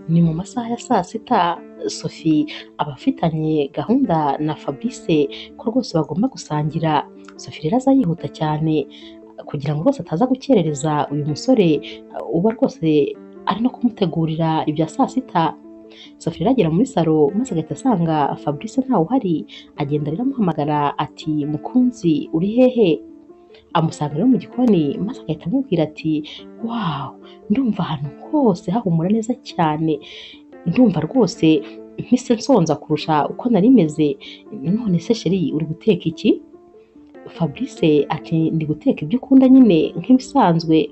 Ni mu masaha ya saa sita, Sophie aba afitanye gahunda na Fabrice ko rwose bagomba gusangira. Sophie rero aza yihuta cyane kugira ngo rwose ataza gukerereza uyu musore uba rwose ari no kumutegurira ibya saa sita. Sophie rero agera muri salo maze agahita asanga Fabrice ntawe uhari, agenda rero amuhamagara ati mukunzi uri hehe? Amusanga rero mu gikoni maze agahita amubwira ati wow, ndumva ahantu hose hahumura neza cyane, ndumva rwose mpise nsonza kurusha uko nari meze, none se chérie uri guteka iki? Fabrice ati ndi guteka ibyo ukunda nyine nk'ibisanzwe.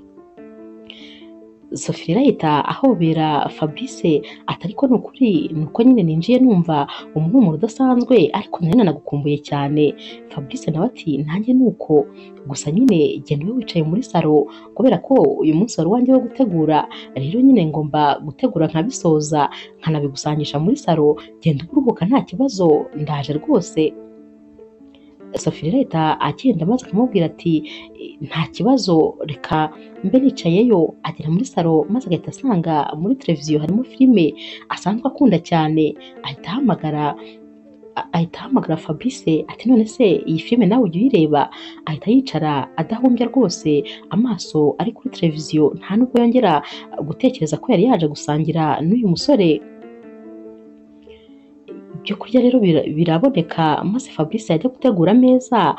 Sophie rero ahita ahobera Fabrice ati ariko ni ukuri ni uko nyine ninjiye numva umuhumuro udasanzwe, ariko nari nanagukumbuye cyane. Fabrice nawe ati nanjye ni uko, gusa nyine genda ube wicaye muri salo kubera ko uyu munsi wari uwanjye wo gutegura, rero nyine ngomba gutegura nkabisoza nkanabigusangisha muri salo, genda uruhuka nta kibazo ndaje rwose. Sophie rero ahita agenda maze akamubwira ati nta kibazo reka mbe nicayeyo. Agera muri salo maze agahita asanga muri televiziyo harimo filime asanzwe akunda cyane, ahita ahamagara Fabrice ati none se iyi filime nawe ujya uyireba? Ahita yicara adahumbya rwose, amaso ari kuri televiziyo, nta nubwo yongera gutekereza ko yari yaje gusangira n'uyu musore. Ibyo kurya rero biraboneka maze Fabrice yajya gutegura ameza,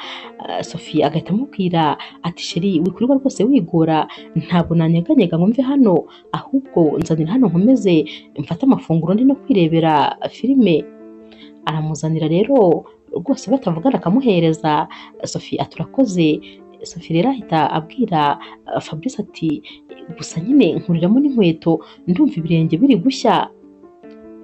Sophie agahita amubwira ati chérie wikurirwa rwose wigora, ntabwo nanyeganyega ngo mve hano, ahubwo nzanira hano nkomeze mfate amafunguro ndi no kwirebera filime. Aramuzanira rero rwose batavugana akamuhereza. Sophie ati urakoze. Sophie rero ahita abwira Fabrice ati gusa nyine nkuriramo n'inkweto ndumva ibirenge biri gushya.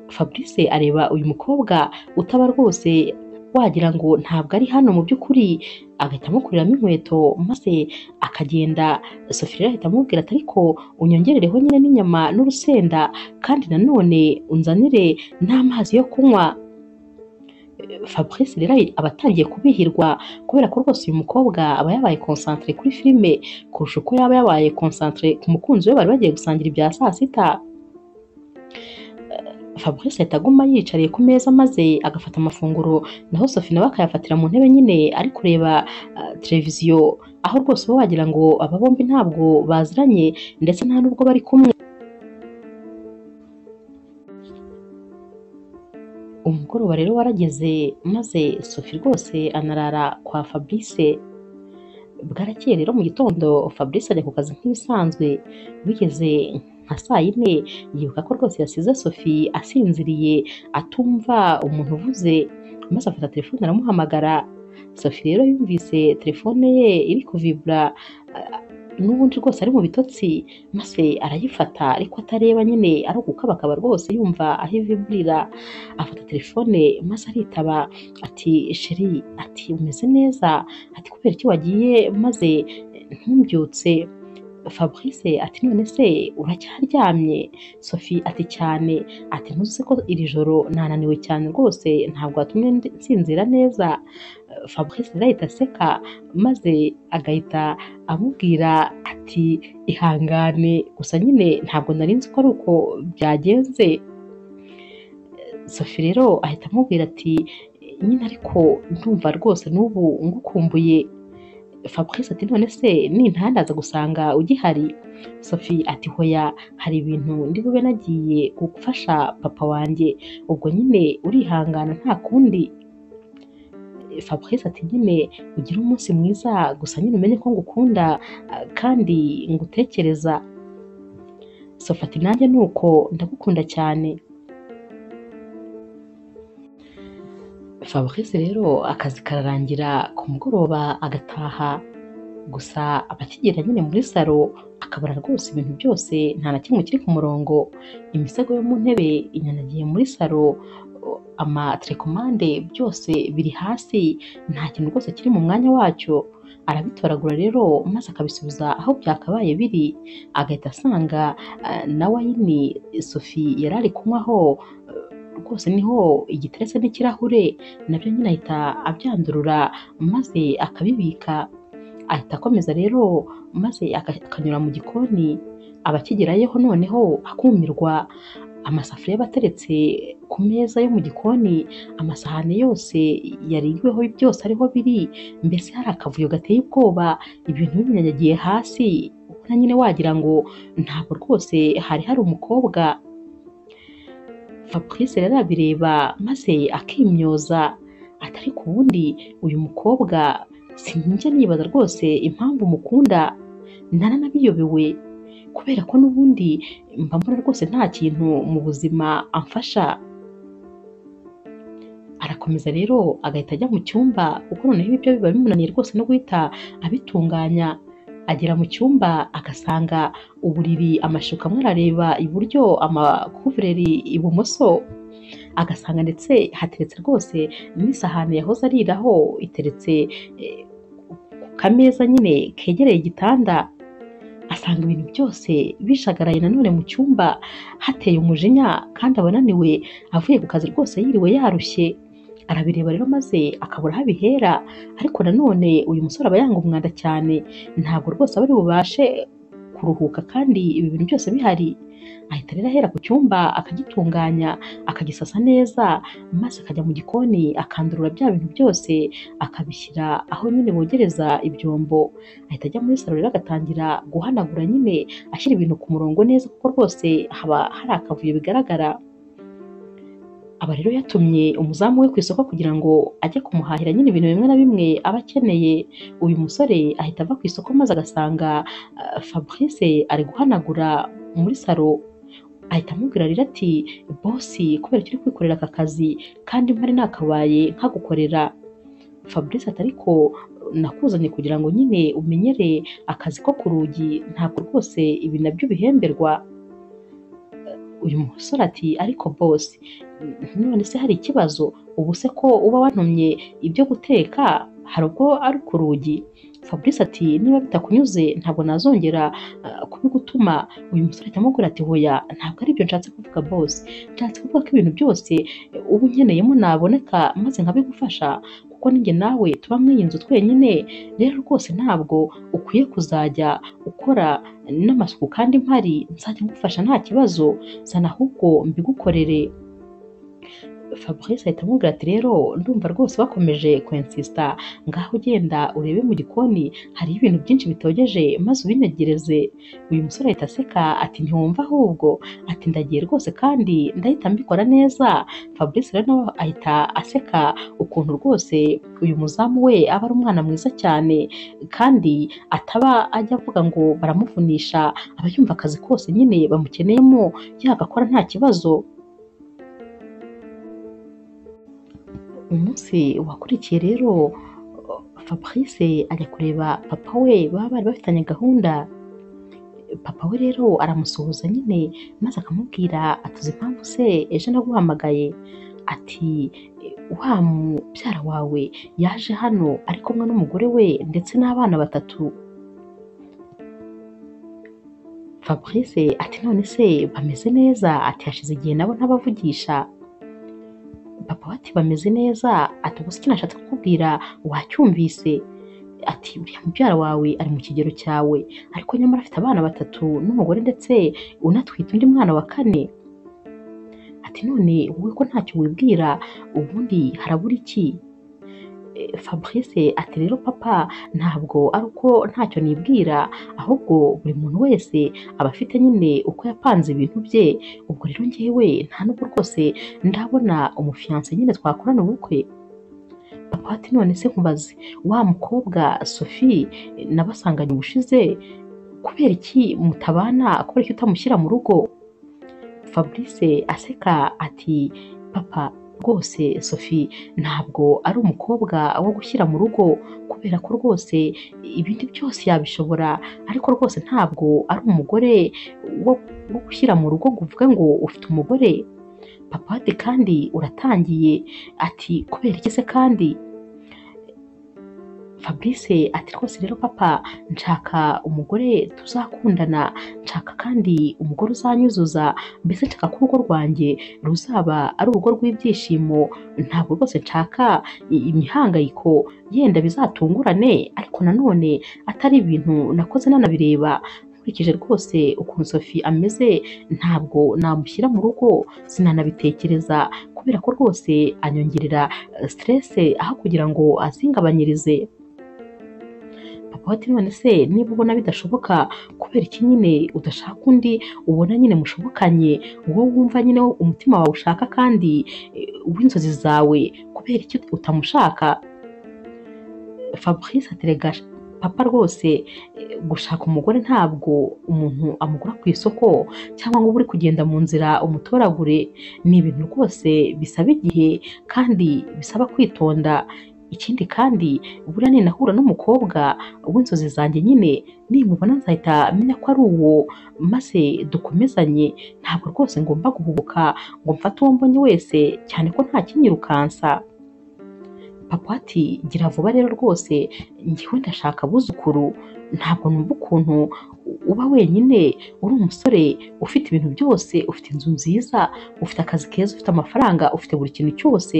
Fabrice areba uyu mukobwa utaba rwose wagira ngo ntabwo ari hano mu by'ukuri, agahita amukuriramo inkweto maze akagenda. Sophie rero ahita amubwira ati ariko unyongerereho nyine n'inyama n'urusenda, kandi nanone unzanire n'amazi yo kunywa. Fabrice rero aba atangiye kubihirwa kubera ko rwose uyu mukobwa aba yabaye concentré kuri filime kurusha uko yaba yabaye concentré ku mukunzi we bari bagiye gusangira ibya saa sita. Fabrice ahita aguma yiyicariye ku meza maze agafata amafunguro, naho Sophie nawe akayafatira mu ntebe nyine ari kureba televiziyo, aho rwose uba wagira ngo aba bombi ntabwo baziranye ndetse nta nubwo bari kumwe. Umugoroba rero warageze maze Sophie rwose anarara kwa Fabrice. Bwarakeye rero mu gitondo Fabrice ajya ku kazi nk'ibisanzwe, bigeze nka saa yine yibuka ko rwose yasize Sophie asinziriye atumva umuntu uvuze, maze afata telefone aramuhamagara. Sophie rero yumvise telefone ye iri kuvibura n'ubundi rwose ari mu bitotsi, maze arayifata ariko atareba nyine ari ugukabakaba rwose yumva aho iviburira. Afata telefone maze aritaba ati chérie, ati umeze neza, ati kubera iki wagiye maze ntumbyutse? Fabrice ati none se uracyaryamye? Sophie ati cyane, ati ntuzi ko iri joro nananiwe cyane rwose ntabwo watumye nsinzira neza. Fabrice rero ahita aseka maze agahita amubwira ati ihangane gusa nyine ntabwo nari nzi ko ari uko byagenze. Sophie rero ahita amubwira ati nyine ariko ndumva rwose n'ubu ngukumbuye. Fabrice ati none se nintandaza gusanga ugihari? Sophie ati hoya, hari ibintu ndi bube nagiye gufasha papa wanjye, ubwo nyine urihangana nta kundi. Fabrice ati nyine ugire umunsi mwiza, gusa nyine umenye ko ngukunda kandi ngutekereza. Sophie ati nanjye nuko ndagukunda cyane. Fabrice rero akazi kararangira ku mugoroba agataha, gusa aba akigera nyine muri salo akabona rwose ibintu byose nta na kimwe kiri ku murongo, imisego yo mu ntebe inyanyagiye muri salo, amaterekomande byose biri hasi, nta kintu rwose kiri mu mwanya wacyo. Arabitoragura rero maze akabisubiza aho byakabaye biri, agahita asanga na wayini Sophie yari ari kunywaho rwose niho igiteretse n'ikirahure, nabyo nyine ahita abyandurura maze akabibika. Ahita akomeza rero maze akanyura mu gikoni, aba akigerayeho noneho akumirwa, Amasafuriya aba ateretse ku meza yo mu gikoni, amasahani yose yaririweho byose ariho biri, mbese hari akavuyo gateye ubwoba, ibintu binyanyagiye hasi, ubona nyine wagira ngo ntabwo rwose hari hari umukobwa. Fabrice rero arabireba maze akimyoza, ati ariko ubundi uyu mukobwa sinjya nibaza rwose impamvu mukunda, naranabiyobewe kubera ko n'ubundi mba mbona rwose nta kintu mu buzima amfasha. Arakomeza rero agahita ajya mu cyumba, kuko noneho ibyo biba bimunaniye rwose no guhita abitunganya. Agera mu cyumba agasanga uburiri, amashuka amwe arareba iburyo, amakuvureri ibumoso, agasanga ndetse hateretse rwose n'isahani yahoze ariraho iteretse ku kameza nyine kegereye igitanda. Asanga ibintu byose bishagaraye nanone mu cyumba, hateye umujinya kandi aba ananiwe, avuye ku kazi rwose yiriwe yarushye. Arabireba rero maze akabura aho abihera, ariko nanone uyu musore aba yanga umwanda cyane, ntabwo rwose aba ari bubashe kuruhuka kandi ibi bintu byose bihari. Ahita rero ahera ku cyumba akagitunganya, akagisasa neza, maze akajya mu gikoni akandurura bya bintu byose, akabishyira aho nyine bogereza ibyombo. Ahita ajya muri salo rero agatangira guhanagura nyine, ashyira ibintu ku murongo neza, kuko rwose haba hari akavuyo bigaragara. Aba rero yatumye umuzamu we ku isoko kugira ngo ajye kumuhahira nyine ibintu bimwe na bimwe aba akeneye. Uyu musore ahita ava ku isoko maze agasanga Fabrice ari guhanagura muri salo. Ahita amubwira rero ati bosi, kubera icyo uri kwikorera aka kazi kandi mpari nakabaye nkagukorera. Fabrice ati ariko nakuzanye kugira ngo nyine umenyere akazi ko ku rugi, ntabwo rwose ibi nabyo bihemberwa. Uyu musore ati ariko bosi, none se hari ikibazo? Ubu se ko uba wantumye ibyo guteka hari ubwo ari ku rugi? Fabrice ati niba bitakunyuze ntabwo nazongera kubigutuma. Uyu musore ahita amubwira ati hoya, ntabwo ari ibyo nshatse kuvuga bosi, nshatse kuvuga ko ibintu byose uba unkeneyemo naboneka maze nkabigufasha, kuko ninjye nawe tuba muri iyi nzu twenyine, rero rwose ntabwo ukwiye kuzajya ukora n'amasuku kandi mpari, nzajya ngufasha nta kibazo, zana ahubwo mbigukorere. Fabrice ahita amubwira ati rero ndumva rwose bakomeje kwensista, ngaho ugenda urebe mu gikoni hariho ibintu byinshi bitogeje maze ubinyegereze. Uyu musore ahita aseka ati ntiwumva ahubwo, ati ndagiye rwose kandi ndahita mbikora neza. Fabrice rero nawe ahita aseka ukuntu rwose uyu muzamu we aba ari umwana mwiza cyane, kandi ataba ajya avuga ngo baramuvunisha, aba yumva akazi kose nyine bamukeneyemo yagakora nta kibazo. Umunsi wakurikiye rero Fabrice ajya kureba papa we baba bari bafitanye gahunda. Papa we rero aramusuhuza nyine maze akamubwira ati uzi impamvu se ejo naguhamagaye? Ati wa mubyara wawe yaje hano ari kumwe n'umugore we ndetse n'abana batatu. Fabrice ati none se bameze neza? Ati hashize igihe nabo ntabavugisha. Papa we ati bameze neza, ati gusa icyo nashatse kukubwira wacyumvise? Ati uriya mubyara wawe ari mu kigero cyawe, ariko nyamara afite abana batatu n'umugore ndetse unatwite undi mwana wa kane. Ati none wowe ko ntacyo wibwira, ubundi harabura iki? Fabrice ati rero papa, ntabwo ari uko ntacyo nibwira, ahubwo buri muntu wese aba afite nyine uko yapanze ibintu bye. Ubwo rero njyewe nta nubwo rwose ndabona umufiyanse nyine twakorana ubukwe. Papa ati none se nkubaze, wa mukobwa Sophie nabasanganye ubushize, kubera iki mutabana? Kubera iki utamushyira mu rugo? Fabrice aseka ati papa rwose Sophie ntabwo ari umukobwa wo gushyira mu rugo, kubera ko rwose ibindi byose yabishobora, ariko rwose ntabwo ari umugore wo gushyira mu rugo ngo uvuge ngo ufite umugore. Papa ati kandi uratangiye, ati kubera iki se kandi? Fabrice ati rwose rero papa, nshaka umugore tuzakundana, nshaka kandi umugore uzanyuzuza, mbese nshaka ko urugo rwanjye ruzaba ari urugo rw'ibyishimo, ntabwo rwose nshaka imihangayiko yenda bizatungurane, ariko nanone atari ibintu nakoze nanabireba. Nkurikije rwose ukuntu Sophie ameze ntabwo namushyira mu rugo, sinanabitekereza kubera ko rwose anyongerera stress aho kugira ngo azingabanyirize. Papa we ati none se niba ubona bidashoboka kubera iki nyine udashaka undi ubona nyine mushobokanye, uwo wumva nyine umutima wawe ushaka kandi w'inzozi zawe, kubera iki utamushaka? Fabrice ati rega papa rwose gushaka umugore ntabwo umuntu amugura ku isoko cyangwa ngo ube uri kugenda mu nzira umutoragure, ni ibintu rwose bisaba igihe kandi bisaba kwitonda. Ikindi kandi buriya ninahura n'umukobwa w'inzozi zanjye nyine nimubona nzahita menya ko ari uwo maze dukomezanye, ntabwo rwose ngomba guhubuka ngo mfate uwo mbonye wese cyane ko nta kinyirukansa. Papa ati gira vuba rero rwose njyewe ndashaka abuzukuru, ntabwo numva ukuntu uba wenyine uri umusore ufite ibintu byose, ufite inzu nziza, ufite akazi keza, ufite amafaranga, ufite buri kintu cyose.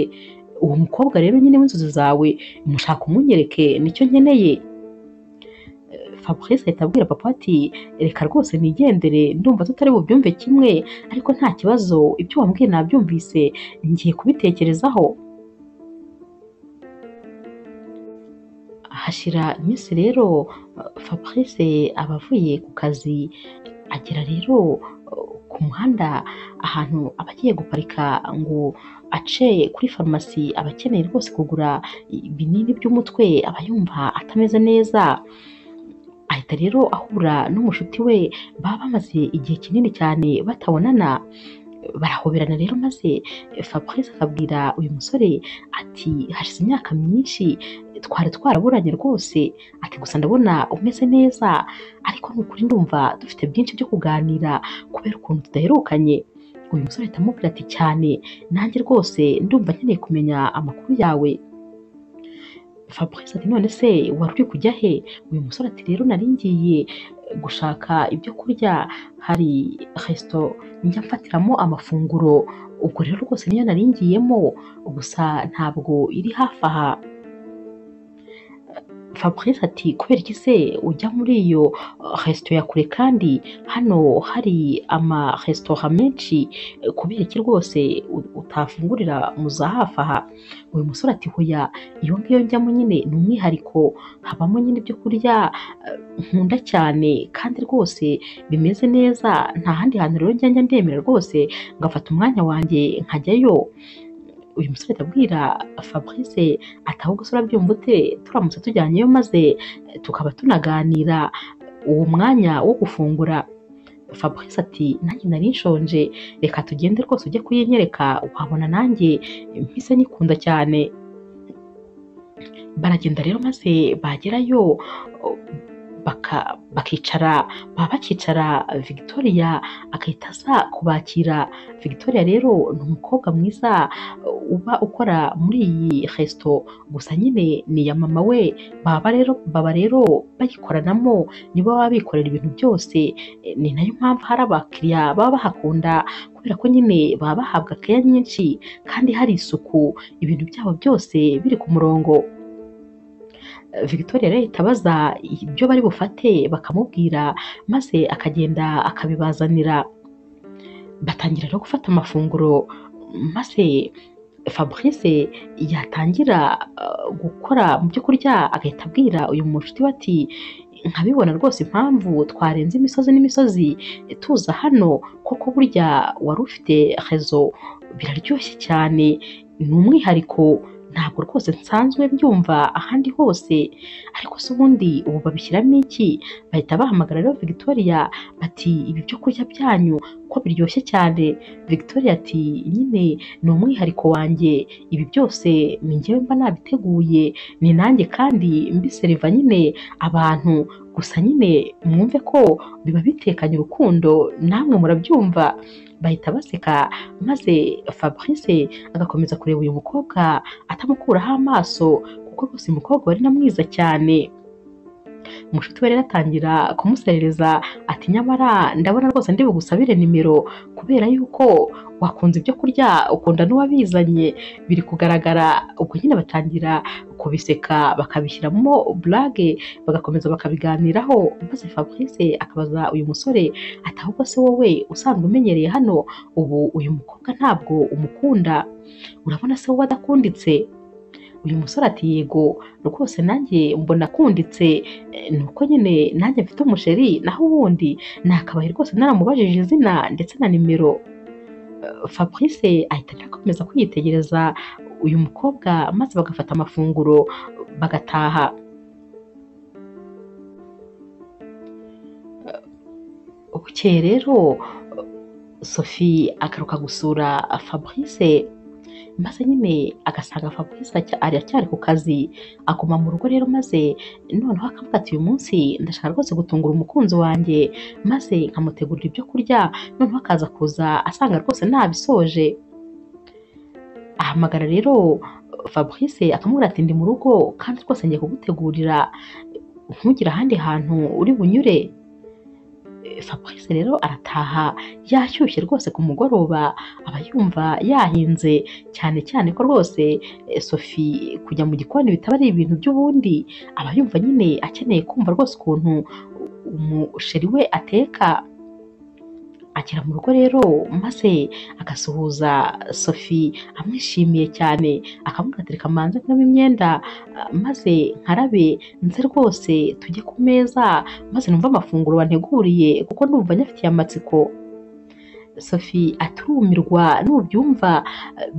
Uwo mukobwa rero nyine w'inzozi zawe mushaka umunyereke nicyo nkeneye. Fabrice ahita abwira papa ati reka rwose nigendere, ndumva tutari bubyumve kimwe ariko nta kibazo, ibyo wambwiye nabyumvise ngiye kubitekerezaho. Hashira iminsi rero Fabrice aba avuye ku kazi, agera rero ku muhanda ahantu aba agiye guparika ngo ace kuri farumasi, aba akeneye rwose kugura ibinini by'umutwe, aba yumva atameze neza. Ahita rero ahura n'umushuti we baba bamaze igihe kinini cyane batabonana, barahoberana rero maze Fabrice akabwira uyu musore ati hashize imyaka myinshi twari twaraburanye rwose, ati gusa ndabona umeze neza ariko ni ukuri ndumva dufite byinshi byo kuganira kubera ukuntu tudaherukanye. Uyu musore ahita amubwira ati cyane nanjye rwose ndumva nkeneye kumenya amakuru yawe. Fabrice ati none se wari uri kujya he? Uyu musore ati rero nari ngiye gushaka ibyo kurya, hari resto njya mfatiramo amafunguro, ubwo rero rwose niyo nari ngiyemo gusa ntabwo iri hafi aha. Fabrice ati kubera iki se ujya muri iyo resto ya kure kandi hano hari ama resitora menshi, kubera iki rwose utafungurira mu za hafi aha? Uyu musore ati hoya iyo ngiyo njyamo nyine ni umwihariko, habamo nyine ibyo kurya nkunda cyane kandi rwose bimeze neza, nta handi hantu rero njya ndemera rwose ngafata umwanya wanjye nkajyayo. Uyu musore abwira Fabrice ati ahubwo se urabyumva ute turamutse tujyanyeyo maze tukaba tunaganira uwo mwanya wo gufungura? Fabrice ati nanjye nari nshonje, reka tugende rwose ujye kuyinyereka wabona nanjye mpise nyikunda cyane. Baragenda rero maze bagerayo bakicara, baba bakicara Victoria agahita aza kubakira. Victoria rero ni umukobwa mwiza uba ukora muri iyi resto, gusa nyine ni iya mama we, baba rero bayikoranamo, nibo baba bikorera ibintu byose, ni nayo mpamvu hari abakiriya baba bahakunda kubera ko nyine baba bahabwa keya nyinshi kandi hari isuku, ibintu byabo byose biri ku murongo. Victoria rero ahita abaza ibyo bari bufate bakamubwira maze akagenda akabibazanira. Batangira rero gufata amafunguro maze Fabrice yatangira gukora mu byo kurya agahita abwira uyu mushuti we ati nkabibona rwose impamvu twarenze imisozi n'imisozi tuza hano, koko burya wari ufite rezo, biraryoshye cyane, ni umwihariko, ntabwo rwose nsanzwe mbyumva ahandi hose, ariko se ubundi ubu babishyiramo iki? Bahita bahamagara rero Victoria bati ibi byo kurya byanyu ko biryoshye cyane. Victoria ati nyine ni umwihariko wanjye, ibi byose ni njyewe mba nabiteguye, ni nanjye kandi mbiseriva nyine abantu, gusa nyine mwumve ko biba bitekanye urukundo namwe murabyumva. Bahita baseka maze Fabrice agakomeza kureba uyu mukobwa atamukuraho amaso kuko rwose uyu mukobwa wari na mwiza cyane. Umushuti we rero atangira kumuserereza ati nyamara ndabona rwose ndi bugusabire nimero kubera yuko wakunze ibyo kurya ukunda n'uwabizanye biri kugaragara. Ubwo nyine batangira kubiseka bakabishyiramo burage bagakomeza bakabiganiraho, maze Fabrice akabaza uyu musore ati ahubwo se wowe usanzwe umenyereye hano, ubu uyu mukobwa ntabwo umukunda, urabona se wowe adakunditse? Uyu musore ati yego rwose nanjye mbona akunditse, nuko nyine nanjye mfite umusheri, naho ubundi nakabaye rwose naramubajije izina ndetse na nimero. Fabrice ahita akomeza kwiyitegereza uyu mukobwa maze bagafata amafunguro bagataha. Bukeye rero Sophie agaruka gusura Fabrice, maze nyine agasanga Fabrice aracyari ku kazi, aguma mu rugo rero, maze noneho akavuga ati uyu munsi ndashaka rwose gutungura umukunzi wanjye, maze nkamutegurira ibyo kurya, noneho akaza kuza asanga rwose nabisoje. Ahamagara rero Fabrice akamubwira ati ndi mu rugo kandi rwose ngiye kugutegurira, ntugire ahandi hantu uri bunyure. Fabrice rero arataha yashyushye rwose ku mugoroba, aba yumva yahinze cyane cyane ko rwose Sophie kujya mu gikoni bitaba ari ibintu by'ubundi, aba yumva nyine akeneye kumva rwose ukuntu umusheri we ateka. Agera mu rugo rero maze agasuhuza Sophie amwishimiye cyane, akamubwira ati reka mbanze nkuremo imyenda maze nkarabe nze rwose tujye ku meza, maze numve amafunguro wanteguriye kuko ndumva nyafitiye amatsiko. Sophie aturumirwa nubyumva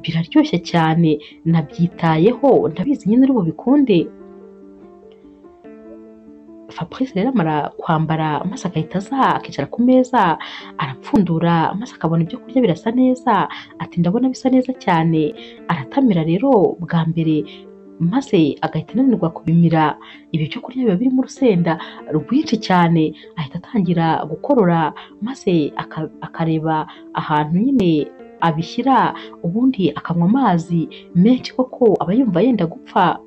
biraryoshye cyane, nabyitayeho ndabizi nyine uri bubikunde. Fabrice rero amara kwambara maze agahita aza akicara ku meza, arapfundura maze akabona ibyo kurya birasa neza, ati ndabona bisa neza cyane. Aratamira rero bwa mbere maze agahita ananirwa kubimira, ibi byo kurya biba birimo urusenda rwinshi cyane, ahita atangira gukorora maze akareba ahantu nyine abishyira, ubundi akanywa amazi menshi koko aba yumva yenda gupfa.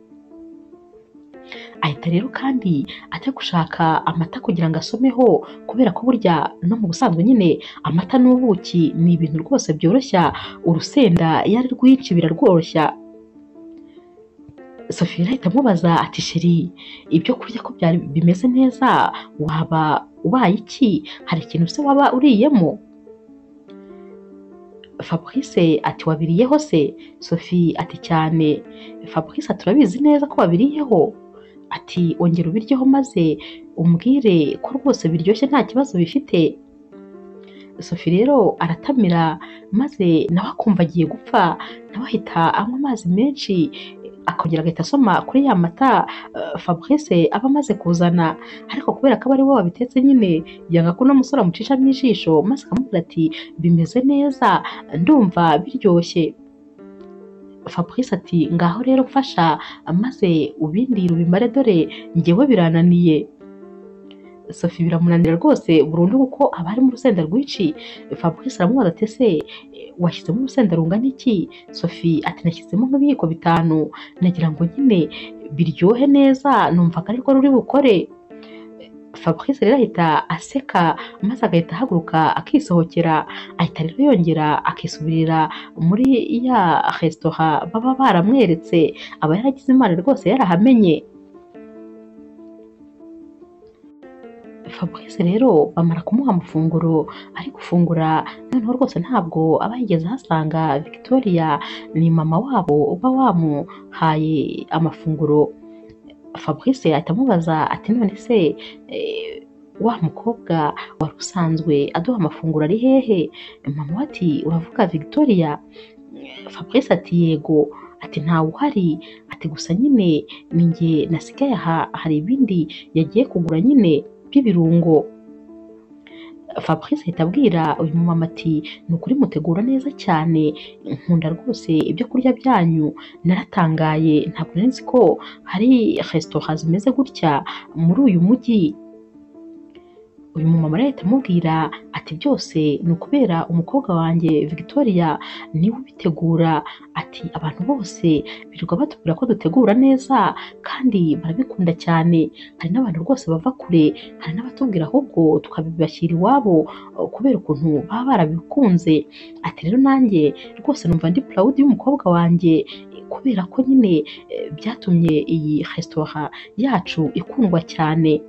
Ahita rero kandi ajya gushaka amata kugira ngo asomeho, kubera ko burya no mu busanzwe nyine amata n'ubuki ni ibintu rwose byoroshya urusenda, iyo ari rwinshi birarworoshya. Sophie ahita amubaza ati sheri ibyo kurya ko byari bimeze neza, waba ubaye iki? Hari ikintu se waba uriyemo? Fabrice ati wabiriyeho se? Sophie ati cyane. Fabrice ati urabizi neza ko wabiriyeho? Ati ongera ubiryeho maze umbwire ko rwose biryoshye nta kibazo bifite. Sophie rero aratamira maze nawe akumva agiye gupfa, nawe ahita anywa amazi menshi, akongera agahita asoma kuri ya mata Fabrice aba amaze kuzana, ariko kubera ko aba ari we wabitetse nyine yanga ko uno musore amucishamo ijisho, maze akamubwira ati bimeze neza ndumva biryoshye. Fabrice ati ngaho rero mfasha maze ubindire ubimare dore njyewe birananiye. Sophie biramunanira rwose burundu kuko aba harimo urusenda rwinshi. Fabrice aramubaza ati ese washyizemo urusenda rungana iki? Sophie ati nashyizemo nk'ibiyiko 5, nagira ngo nyine biryohe neza numvaga ariko ruri bukore. Fabrice rero ahita aseka maze agahita ahaguruka akisohokera, ahita rero yongera akisubirira muri ya resitora baba baramweretse, aba yaragize Imana rwose yarahamenye. Fabrice rero bamara kumuha amafunguro ari gufungura, noneho rwose ntabwo aba yigeze ahasanga Victoria, ni mama wabo uba wamuhaye amafunguro. Fabrice ahita amubaza ati none se wa mukobwa wari usanzwe aduha amafunguro ari hehe? Mama we ati uravuga Victoria? Fabrice ati yego, ati ntawe uhari, ati gusa nyine ni njye nasigaye aha, hari ibindi yagiye kugura nyine by'ibirungo. Fabrice ahita abwira uyu mumama ati ni ukuri mutegura neza cyane, nkunda rwose ibyo kurya byanyu, naratangaye ntabwo nari nzi ko hari resitora zimeze gutya muri uyu mujyi. Uyu mumama rero ahita amubwira ati byose ni ukubera umukobwa wanjye Victoria niwe ubitegura, ati abantu bose birirwa batubwira ko dutegura neza kandi barabikunda cyane, hari n'abantu rwose bava kure, hari n'abatubwira ahubwo tukabibashyira iwabo kubera ukuntu baba barabikunze, ati rero nanjye rwose numva ndi proud y'umukobwa wanjye kubera ko nyine byatumye iyi resitora yacu ikundwa cyane.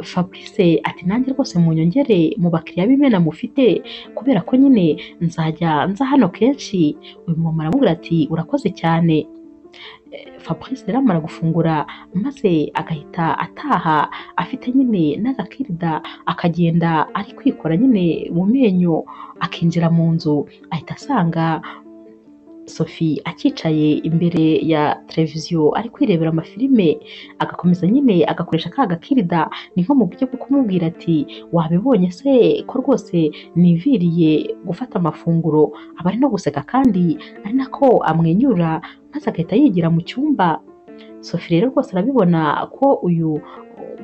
Fabrice ati nanjye rwose munyongere mu bakiriya b'imena mufite kubera ko nyine nzajya nza hano kenshi. Uyu mumama aramubwira ati urakoze cyane. Fabrice rero amara gufungura maze agahita ataha afite nyine n'agakirida, akagenda ari kwikora nyine mu menyo, akinjira mu nzu ahita asanga Sophie akicaye imbere ya televiziyo ari kwirebera amafilime, agakomeza nyine agakoresha ka gakirida, ni nko mu buryo bwo kumubwira ati wabibonye se ko rwose niviriye gufata amafunguro, aba ari no guseka kandi ari nako amwenyura, maze agahita yigira mu cyumba. Sophie rero rwose arabibona ko uyu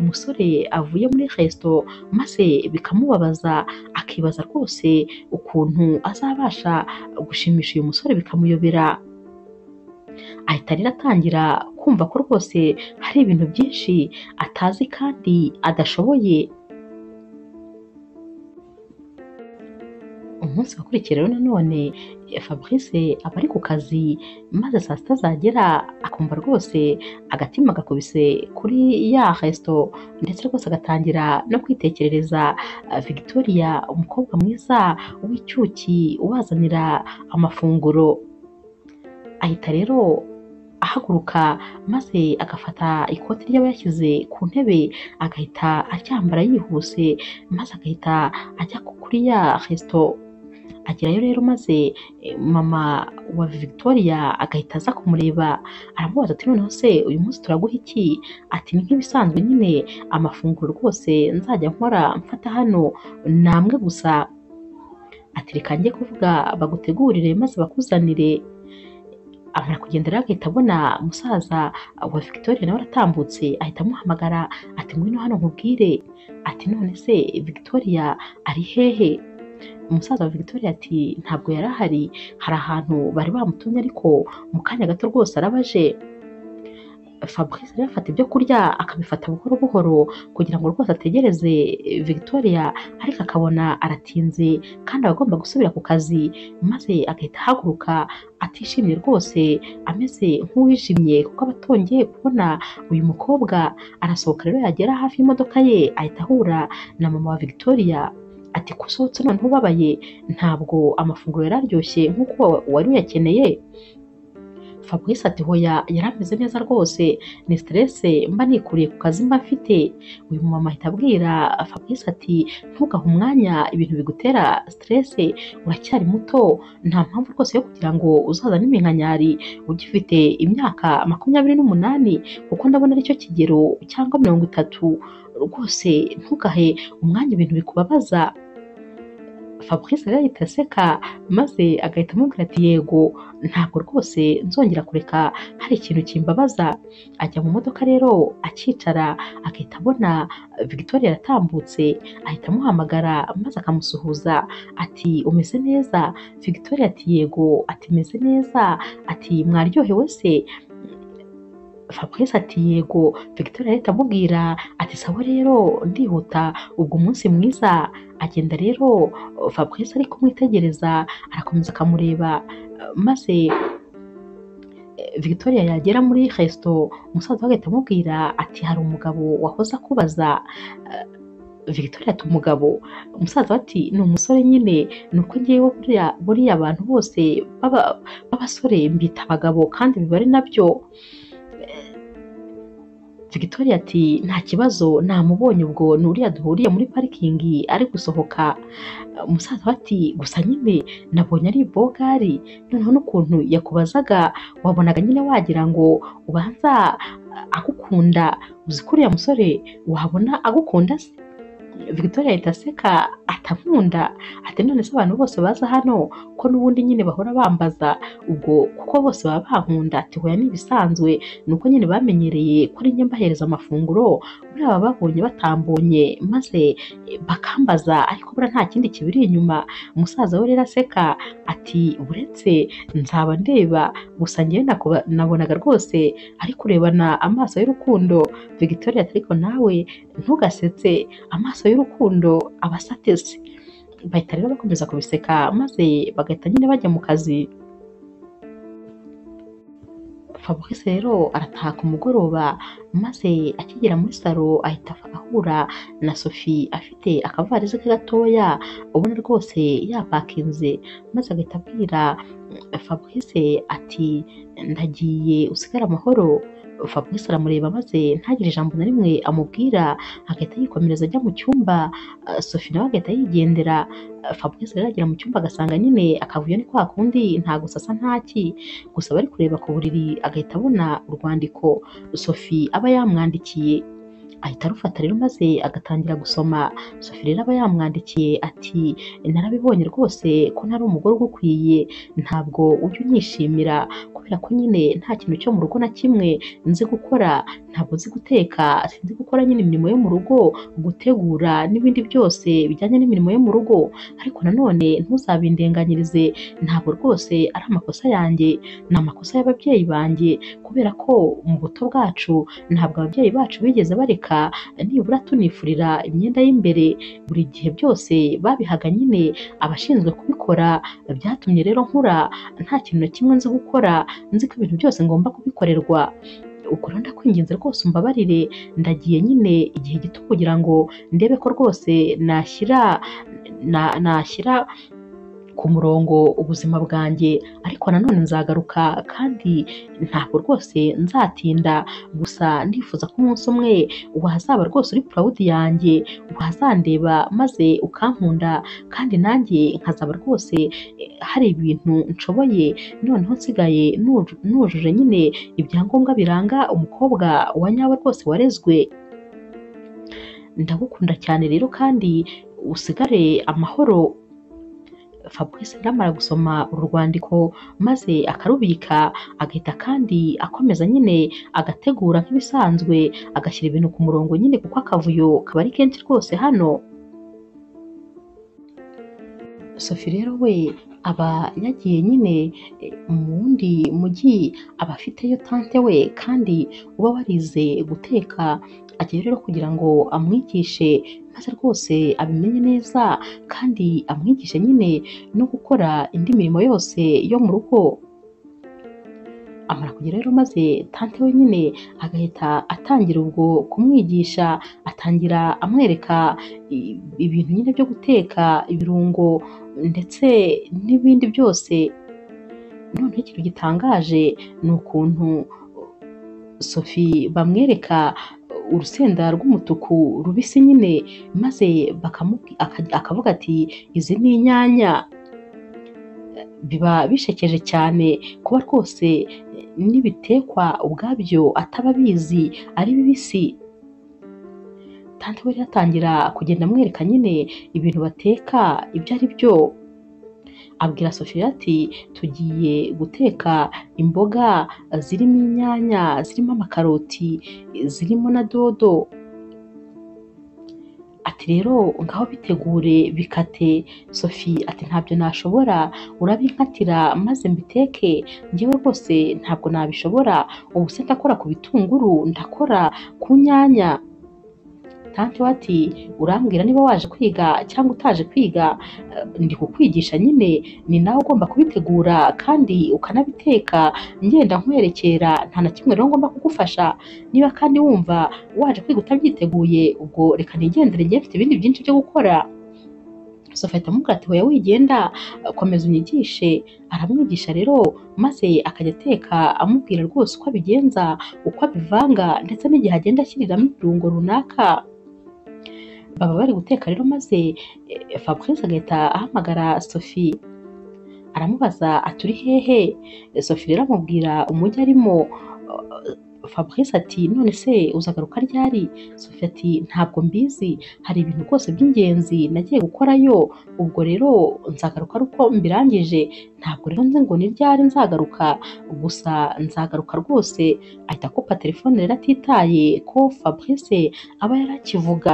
musore avuye muri resto maze bikamubabaza, akibaza rwose ukuntu azabasha gushimisha uyu musore bikamuyobera. Ahita rero atangira kumva ko rwose hari ibintu byinshi atazi kandi adashoboye. Umunsi wakurikiye rero nanone Fabrice aba ari ku kazi, maze saa sita zagera akumva rwose agatima gakubise kuri ya resto, ndetse rwose agatangira no kwitekerereza Victoria, umukobwa mwiza w'icyuki ubazanira amafunguro. Ahita rero ahaguruka maze agafata ikoti ry'aba yashyize ku ntebe agahita aryambara yihuse, maze agahita ajya kuri ya resto. Agerayo rero maze mama wa Victoria agahita aza kumureba, aramubaza ati noneho se uyu munsi turaguha iki? Ati ni nk'ibisanzwe nyine amafunguro rwose nzajya nkora mfata hano ni amwe gusa. Ati reka njye kuvuga bagutegurire maze bakuzanire. Amara kugenda rero agahita abona musaza wa Victoria nawe aratambutse, ahita amuhamagara ati ngwino hano nkubwire. Ati none se Victoria ari hehe? Umusaza wa Victoria ati ntabwo yari ahari, hari ahantu bari bamutumye ariko mu kanya gato rwose arabaje. Fabrice rero afata ibyo kurya akabifata buhoro buhoro kugira ngo rwose ategereze Victoria, ariko akabona aratinze kandi aba agomba gusubira ku kazi, maze agahita ahaguruka atishimye rwose ameze nk'uwijimye kuko aba atongeye kubona uyu mukobwa. Arasohoka rero yagera hafi y'imodoka ye ahita ahura na mama wa Victoria ati ko usohotse noneho ubabaye, ntabwo amafunguro yari aryoshye nk'uko wari uyakeneye? Fabrice ati hoya yari ameze neza rwose, ni stress mba nikuriye ku kazi mba mfite. Uyu mumama ahita abwira Fabrice ati ntugahe umwanya ibintu bigutera stress, uracyari muto, nta mpamvu rwose yo kugira ngo uzazane iminkanyari ugifite imyaka 28, kuko ndabona aricyo kigero cyangwa 30, rwose ntugahe umwanya ibintu bikubabaza. Fabrice rero ahita aseka maze agahita amubwira ati yego ntabwo rwose nzongera kureka hari ikintu kimbabaza. Ajya mu modoka rero akicara agahita abona Victoria aratambutse, ahita amuhamagara maze akamusuhuza ati umeze neza? Victoria ati yego, ati meze neza, ati mwaryohewe se? Fabrice ati yego. Victoria ahita amubwira ati sawa rero ndihuta, ubwo umunsi mwiza. Agenda rero Fabrice ari kumwitegereza arakomeza akamureba, maze Victoria yagera muri resto umusaza we agahita amubwira ati hari umugabo wahoze akubaza. Victoria ati umugabo? Umusaza ati ni umusore nyine, ni uko ngewe buriya abantu bose b'abasore mbita abagabo kandi biba ari nabyo. Victoria ati nta kibazo namubonye ubwo ni uriya duhuriye muri parikingi ari gusohoka. Umusaza ati gusa nyine nabonye ari bogari, noneho n'ukuntu yakubazaga wabonaga nyine wagira ngo ubanza agukunda, uzi ko uriya musore wabona agukunda se? Victoria ahita aseka atankunda, ati none se abantu bose baza hano ko n'ubundi nyine bahora bambaza ubwo kuko bose baba bankunda? Ati hoya ni ibisanzwe, ni uko nyine bamenyereye ko ari njye mbahereza amafunguro, buriya baba babonye batambonye maze bakambaza, ariko buriya nta kindi kibiri inyuma. Umusaza we rero aseka ati buretse nzaba ndeba, gusa njyewe nabonaga rwose ari kurebana amaso y'urukundo. Victoria ati ariko nawe ntugasetse, amaso y'urukundo aba asatese. Bahita rero bakomeza kubiseka maze bagahita nyine bajya mu kazi. Fabrice rero arataha ku mugoroba, maze akigera muri salo ahita ahura na Sophie afite akavarisi ke gatoya, ubona rwose yapakinze, maze agahita abwira Fabrice ati ndagiye usigare amahoro. Fabrice aramureba maze ntagire ijambo na rimwe amubwira, agahita yikomereza ajya mu cyumba. Sophie nawe agahita yigendera. Fabrice rero agera mu cyumba agasanga nyine akavuyo ni kwa kundi, nta gusasa ntaki, gusa bari kureba ku buriri agahita abona urwandiko Sophie aba yamwandikiye, ahita arufata rero maze agatangira gusoma. Sophie rero aba yamwandikiye ati narabibonye rwose ko ntari umugore ugukwiye, ntabwo ujya unyishimira kubera ko nyine nta kintu cyo mu rugo na kimwe nzi gukora, ntabwo nzi guteka, sinzi gukora nyine imirimo yo mu rugo, gutegura n'ibindi byose bijyanye n'imirimo yo mu rugo, ariko nanone ntuzabindenganyirize, ntabwo rwose ari amakosa yanjye, ni amakosa y'ababyeyi banjye, kubera ko mu buto bwacu ntabwo ababyeyi bacu bigeze bareka nibura tunifurira imyenda y'imbere, buri gihe byose babihaga nyine abashinzwe kubikora. Byatumye rero nkura nta kintu na kimwe nzi gukora, nzi ko ibintu byose ngomba kubikorerwa. Ubwo rero ndakwinginze rwose umbabarire, ndagiye nyine igihe gito kugira ngo ndebe ko rwose nashyira ku murongo ubuzima bwanjye, ariko nanone nzagaruka kandi ntabwo rwose nzatinda, gusa ndifuza ko umunsi umwe wazaba rwose uri proud yanjye, wazandeba maze ukankunda, kandi nanjye nkazaba rwose hari ibintu nshoboye, noneho nsigaye nujuje nyine ibyangombwa biranga umukobwa wa nyawe rwose warezwe. Ndagukunda cyane rero kandi usigare amahoro. Fabrice aramara gusoma uru rwandiko maze akarubika, agahita kandi akomeza nyine agategura nk'ibisanzwe, agashyira ibintu ku murongo nyine kuko akavuyo kaba ari kenshi rwose hano. Sophie rero we aba yagiye nyine mu wundi mujyi, aba afiteyo tante we kandi uba warize guteka, ajyayo rero kugira ngo amwigishe maze rwose abimenye neza, kandi amwigishe nyine no gukora indi mirimo yose yo mu rugo. Amara kugera rero maze tante we nyine agahita atangira ubwo kumwigisha, atangira amwereka ibintu nyine byo guteka, ibirungo ndetse n'ibindi byose. Noneho ikintu gitangaje ni ukuntu Sophie bamwereka urusenda rw'umutuku rubisi nyine, maze akavuga ati izi ni inyanya. Biba bishekeje cyane kuba rwose n'ibitekwa ubwabyo ataba abizi ari bibisi. Tante we rero atangira kugenda amwereka nyine ibintu bateka ibyo ari byo. Abwira Sophie ati tugiye guteka imboga zirimo inyanya, zirimo amakaroti, zirimo na dodo. Ati rero ngaho bitegure bikate. Sophie ati ntabyo nashobora, urabinkatira maze mbiteke, njyewe rwose ntabwo nabishobora, ubu se ndakora ku bitunguru, ndakora ku nyanya. Tante we ati urambwira niba waje kwiga cyangwa utaje kwiga, ndi kukwigisha nyine, ni nawe ugomba kubitegura kandi ukanabiteka, ngenda nkwerekera, nta na kimwe rero ngomba kugufasha. Niba kandi wumva waje kwiga utabyiteguye, ubwo reka nigendere, njye mfite ibindi byinshi byo gukora. Sophie ahita amubwira ati hoya wigenda, komeza unyigishe. Aramwigisha rero maze akajya ateka amubwira rwose uko abigenza, uko abivanga ndetse n'igihe agenda ashyiriramo ibirungo runaka. Baba bari guteka rero maze Fabrice agahita ahamagara Sophie, aramubaza ati uri hehe? Sophie rero amubwira umujyi arimo. Fabrice ati none se uzagaruka ryari? Sophie ati ntabwo mbizi, hari ibintu rwose by'ingenzi nagiye gukorayo, ubwo rero nzagaruka ari uko mbirangije, ntabwo rero nzi ngo ni ryari nzagaruka, gusa nzagaruka rwose. Ahita akupa telefone rero atitaye ko Fabrice aba yarakivuga.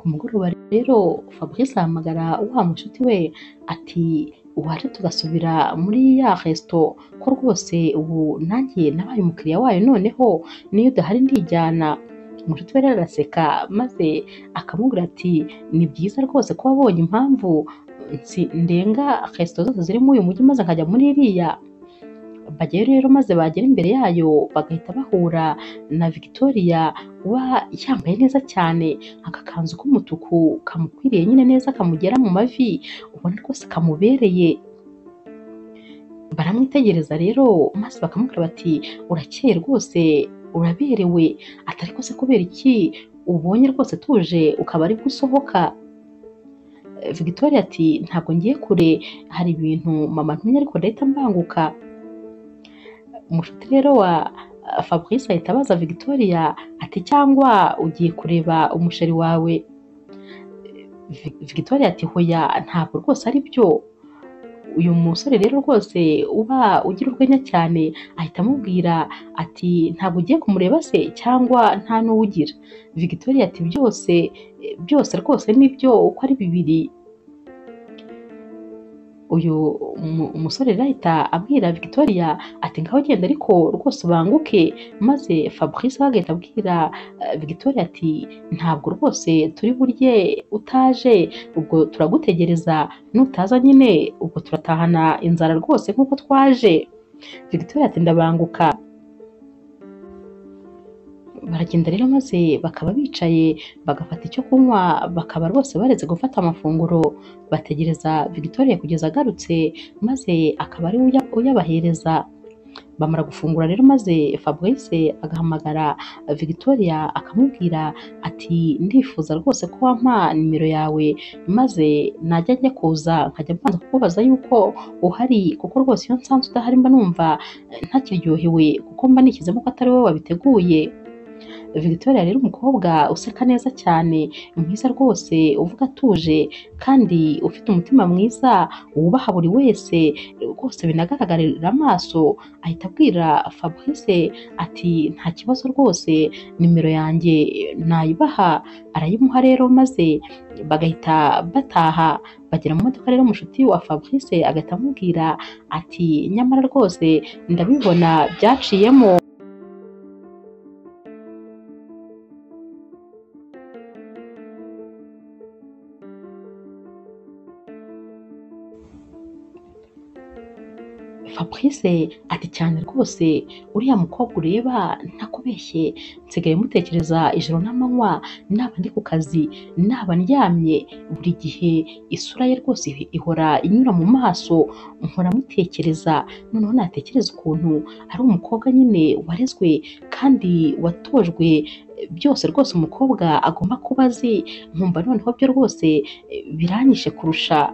Ku mugoroba rero Fabrice ahamagara wa mushuti we ati waje tugasubira muri ya resto ko rwose ubu nanjye nabaye umukiriya wayo, noneho niyo udahari ndijyana. Umushuti we rero araseka maze akamubwira ati ni byiza rwose ko wabonye impamvu ndenga resto zose ziri muri uyu mujyi maze nkajya muri iriya. Bajyayo rero maze bagera imbere yayo bagahita bahura na Victoria uba yambaye neza cyane, akakanzu k'umutuku kamukwiriye nyine neza kamugera mu mavi, ubona rwose kamubereye. Baramwitegereza rero maze bakamubwira bati urakeye rwose uraberewe, ati ariko se kubera iki ubonye rwose tuje ukaba aribwo usohoka? Victoria ati ntabwo ngiye kure, hari ibintu mama ntumye ariko ndahita mbanguka. Umushuti rero wa Fabrice ahita abaza Victoria ati cyangwa ugiye kureba umusheri wawe? Victoria ati hoya ntabwo rwose ari byo. Uyu musore rero rwose uba ugira urwenya cyane ahita amubwira ati ntabwo ugiye kumureba se cyangwa nta n'uwugira? Victoria ati byose byose rwose nibyo uko ari bibiri. Uyu umusore rero ahita abwira Victoria ati ngaho genda ariko rwose ubanguke, maze Fabrice agahita abwira Victoria ati ntabwo rwose turi burye utaje, ubwo turagutegereza, nutaza nyine ubwo turatahana inzara rwose nk'uko twaje. Victoria ati ndabanguka. Baragenda rero maze bakaba bicaye bagafata icyo kunywa, bakaba rwose baretse gufata amafunguro, bategereza Victoria kugeza agarutse maze akaba ari we uyabahereza. Bamara gufungura rero maze Fabrice agahamagara Victoria akamubwira ati ndifuza rwose ko wampa nimero yawe maze najya njya kuza nkajya mbanza kukubaza yuko uhari, kuko rwose iyo nsanze udahari mba numva ntakiryohewe kuko mba nishyizemo ko atari wowe wabiteguye. Victoria rero umukobwa useka neza cyane, mwiza rwose, uvuga atuje kandi ufite umutima mwiza, wubaha buri wese rwose binagaragarira amaso, ahita abwira Fabrice ati nta kibazo rwose nimero yanjye nayibaha. Arayimuha rero maze bagahita bataha. Bagera mu modoka rero umushuti wa Fabrice agahita amubwira ati nyamara rwose ndabibona byaciyemo. Fabrice ati cyane rwose uriya mukobwa ureba ntakubeshye, nsigaye mutekereza ijoro n'amanywa, naba ndi ku kazi naba ndyamye, buri gihe isura ye rwose ihora inyura mu maso, mpora mutekereza, noneho natekereza ukuntu ari umukobwa nyine warezwe kandi watojwe byose rwose umukobwa agomba kuba azi, nkumva noneho byo rwose biranyishe kurusha.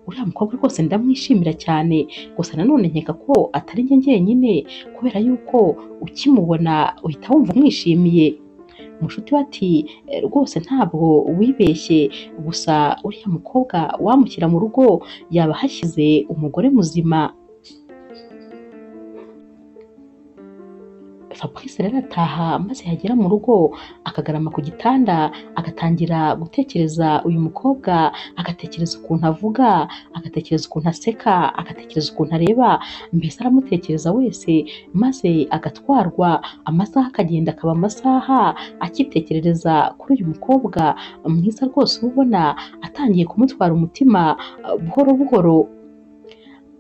Uriya mukobwa rwose ndamwishimira cyane, gusa nanone nkeka ko atari njye njyenyine kubera yuko ukimubona uhita wumva umwishimiye. Mushuti we ati rwose ntabwo wibeshye, gusa uriya mukobwa wamushyira mu rugo yaba ahashyize umugore muzima. Fabrice rero arataha maze yagera mu rugo akagarama ku gitanda agatangira gutekereza uyu mukobwa, agatekereza ukuntu avuga, agatekereza ukuntu aseka, agatekereza ukuntu areba, mbese aramutekereza wese maze agatwarwa, amasaha akagenda akaba amasaha akitekerereza kuri uyu mukobwa mwiza rwose ubona atangiye kumutwara umutima buhoro buhoro.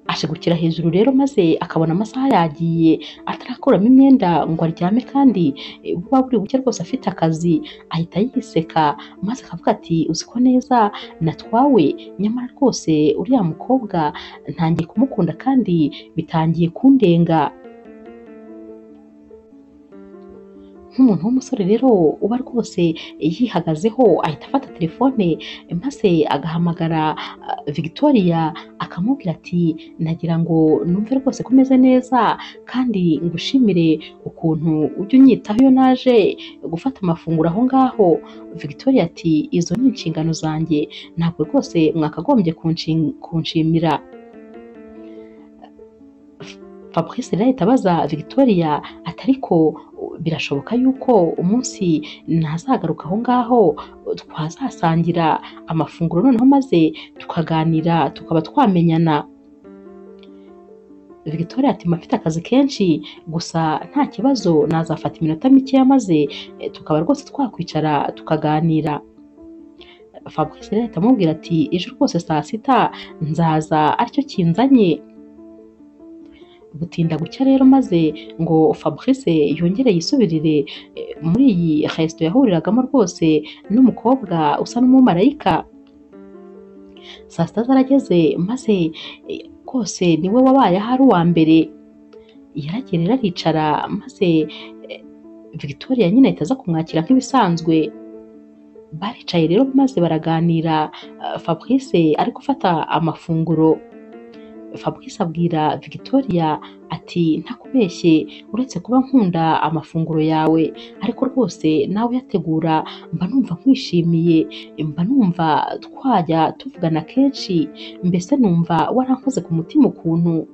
Ashigukira hejuru rero maze akabona amasaha yagiye atarakuramo imyenda ngo aryame, kandi buba buri buke rwose afite akazi, ahita yiseka maze akavuga ati uzi ko neza natwawe, nyamara rwose uriya mukobwa ntangiye kumukunda kandi bitangiye kundenga. Nk'umuntu w'umusore rero uba rwose yihagazeho, ahita afata telefone maze agahamagara Victoria akamubwira ati nagira ngo numve rwose ko umeze neza kandi ngushimire ukuntu ujya unyitaho iyo naje gufata amafunguro aho ngaho. Victoria ati izo ni inshingano zanjye, ntabwo rwose mwakagombye kunshimira. Fabrice rero ahita abaza Victoria ati ariko birashoboka yuko umunsi ntazagaruka aho ngaho twazasangira amafunguro noneho maze tukaganira tukaba twamenyana. Victoria ati mfite akazi kenshi gusa nta kibazo, nazafata iminota mikeya maze tukaba rwose twakwicara tukaganira. Fabrice rero ahita amubwira ati ejo rwose saa 6 nzaza aricyo kinzanye. Gutinda gucya rero maze ngo Fabrice yongere yisubirire muri iyi resto yahuriragamo rwose n'umukobwa usa n'umumarayika. Saa 6 zarageze maze rwose niwe wabaye ahari uwa mbere. Yaragiye rero aricara maze Victoria nyine ahita aza kumwakira nk'ibisanzwe. Baricaye rero maze baraganira, Fabrice ari gufata amafunguro. Fabrice abwira Victoria ati ntakubeshye, uretse kuba nkunda amafunguro yawe ariko rwose nawe uyategura mba numva nkwishimiye, mba numva twajya tuvugana kenshi, mbese numva warankoze ku mutima ukuntu.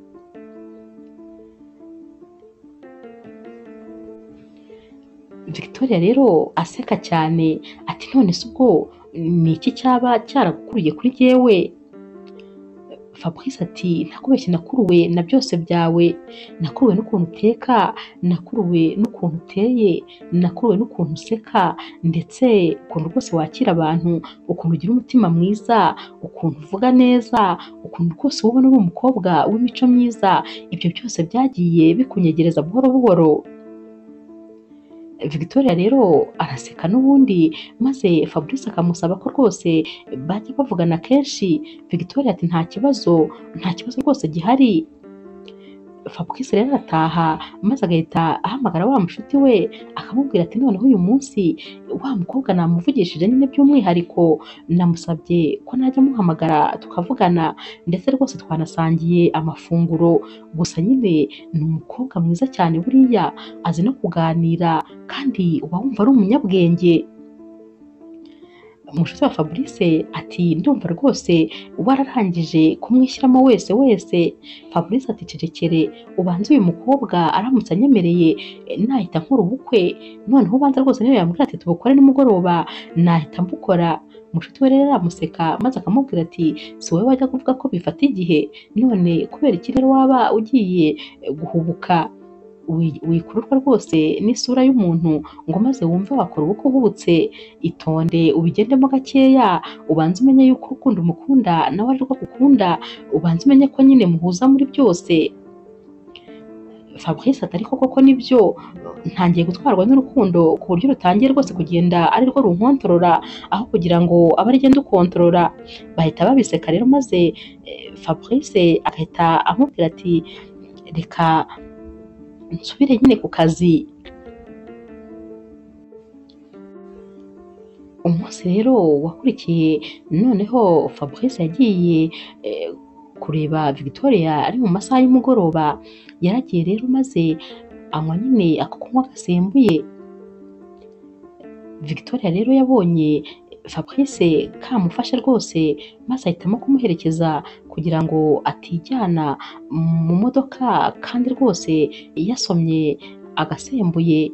Victoria rero aseka cyane ati none se ubwo ni iki cyaba cyaragukuriye kuri jyewe? Fabrice ati ntakubeshye, nakuruwe na byose byawe, nakuruwe n'ukuntu uteka, nakuruwe n'ukuntu uteye, nakuruwe n'ukuntu useka, ndetse ukuntu rwose wakira abantu, ukuntu ugira umutima mwiza, ukuntu uvuga neza, ukuntu rwose ubona uri umukobwa w'imico myiza, ibyo byose byagiye bikunyegereza buhoro buhoro. Victoria rero araseka n'ubundi maze Fabrice akamusaba ko rwose bajya bavugana kenshi. Victoria ati nta kibazo, nta kibazo rwose gihari. Fabrice rero arataha maze agahita ahamagara wa mushuti we akamubwira ati noneho uyu munsi wa mukobwa namuvugishije nyine by'umwihariko, namusabye ko najya amuhamagara tukavugana, ndetse rwose twanasangiye amafunguro, gusa nyine ni umukobwa mwiza cyane buriya azi no kuganira kandi uba wumva ari umunyabwenge. Umushuti wa Fabrice ati ndumva rwose wararangije kumwishyiramo wese wese. Fabrice ati cecekere, ubanze uyu mukobwa aramutse anyemereye nahita nkora ubukwe, noneho ubanza rwose niyo yambwira ati tubukore nimugoroba nahita mbukora. Umushuti we rero aramuseka maze akamubwira ati si wowe wajya kuvuga ko bifata igihe, none kubera iki rero waba ugiye guhubuka? Wikururwa rwose n'isura y'umuntu ngo maze wumve wakora ubukwe uhubutse. Itonde ubigendemo gakeya, ubanze umenye yuko urukundo umukunda nawe ari rwo agukunda, ubanze umenye ko nyine muhuza muri byose. Fabrice ati ariko koko nibyo, ntangiye gutwarwa n'urukundo ku buryo rutangiye rwose kugenda ari rwo runkontorora aho kugira ngo abe ari genda ukontorora. Bahita babiseka rero maze Fabrice agahita amubwira ati reka nsubire nyine ku kazi. Umunsi rero wakurikiye noneho Fabrice yagiye kureba Victoria ari mu masaha y'umugoroba. Yaragiye rero maze anywa nyine ako kunywa gasembuye. Victoria rero yabonye Fabrice kamufashe rwose maze ahitamo kumuherekeza kugira ngo atijyana mu modoka kandi rwose yasomye agasembuye.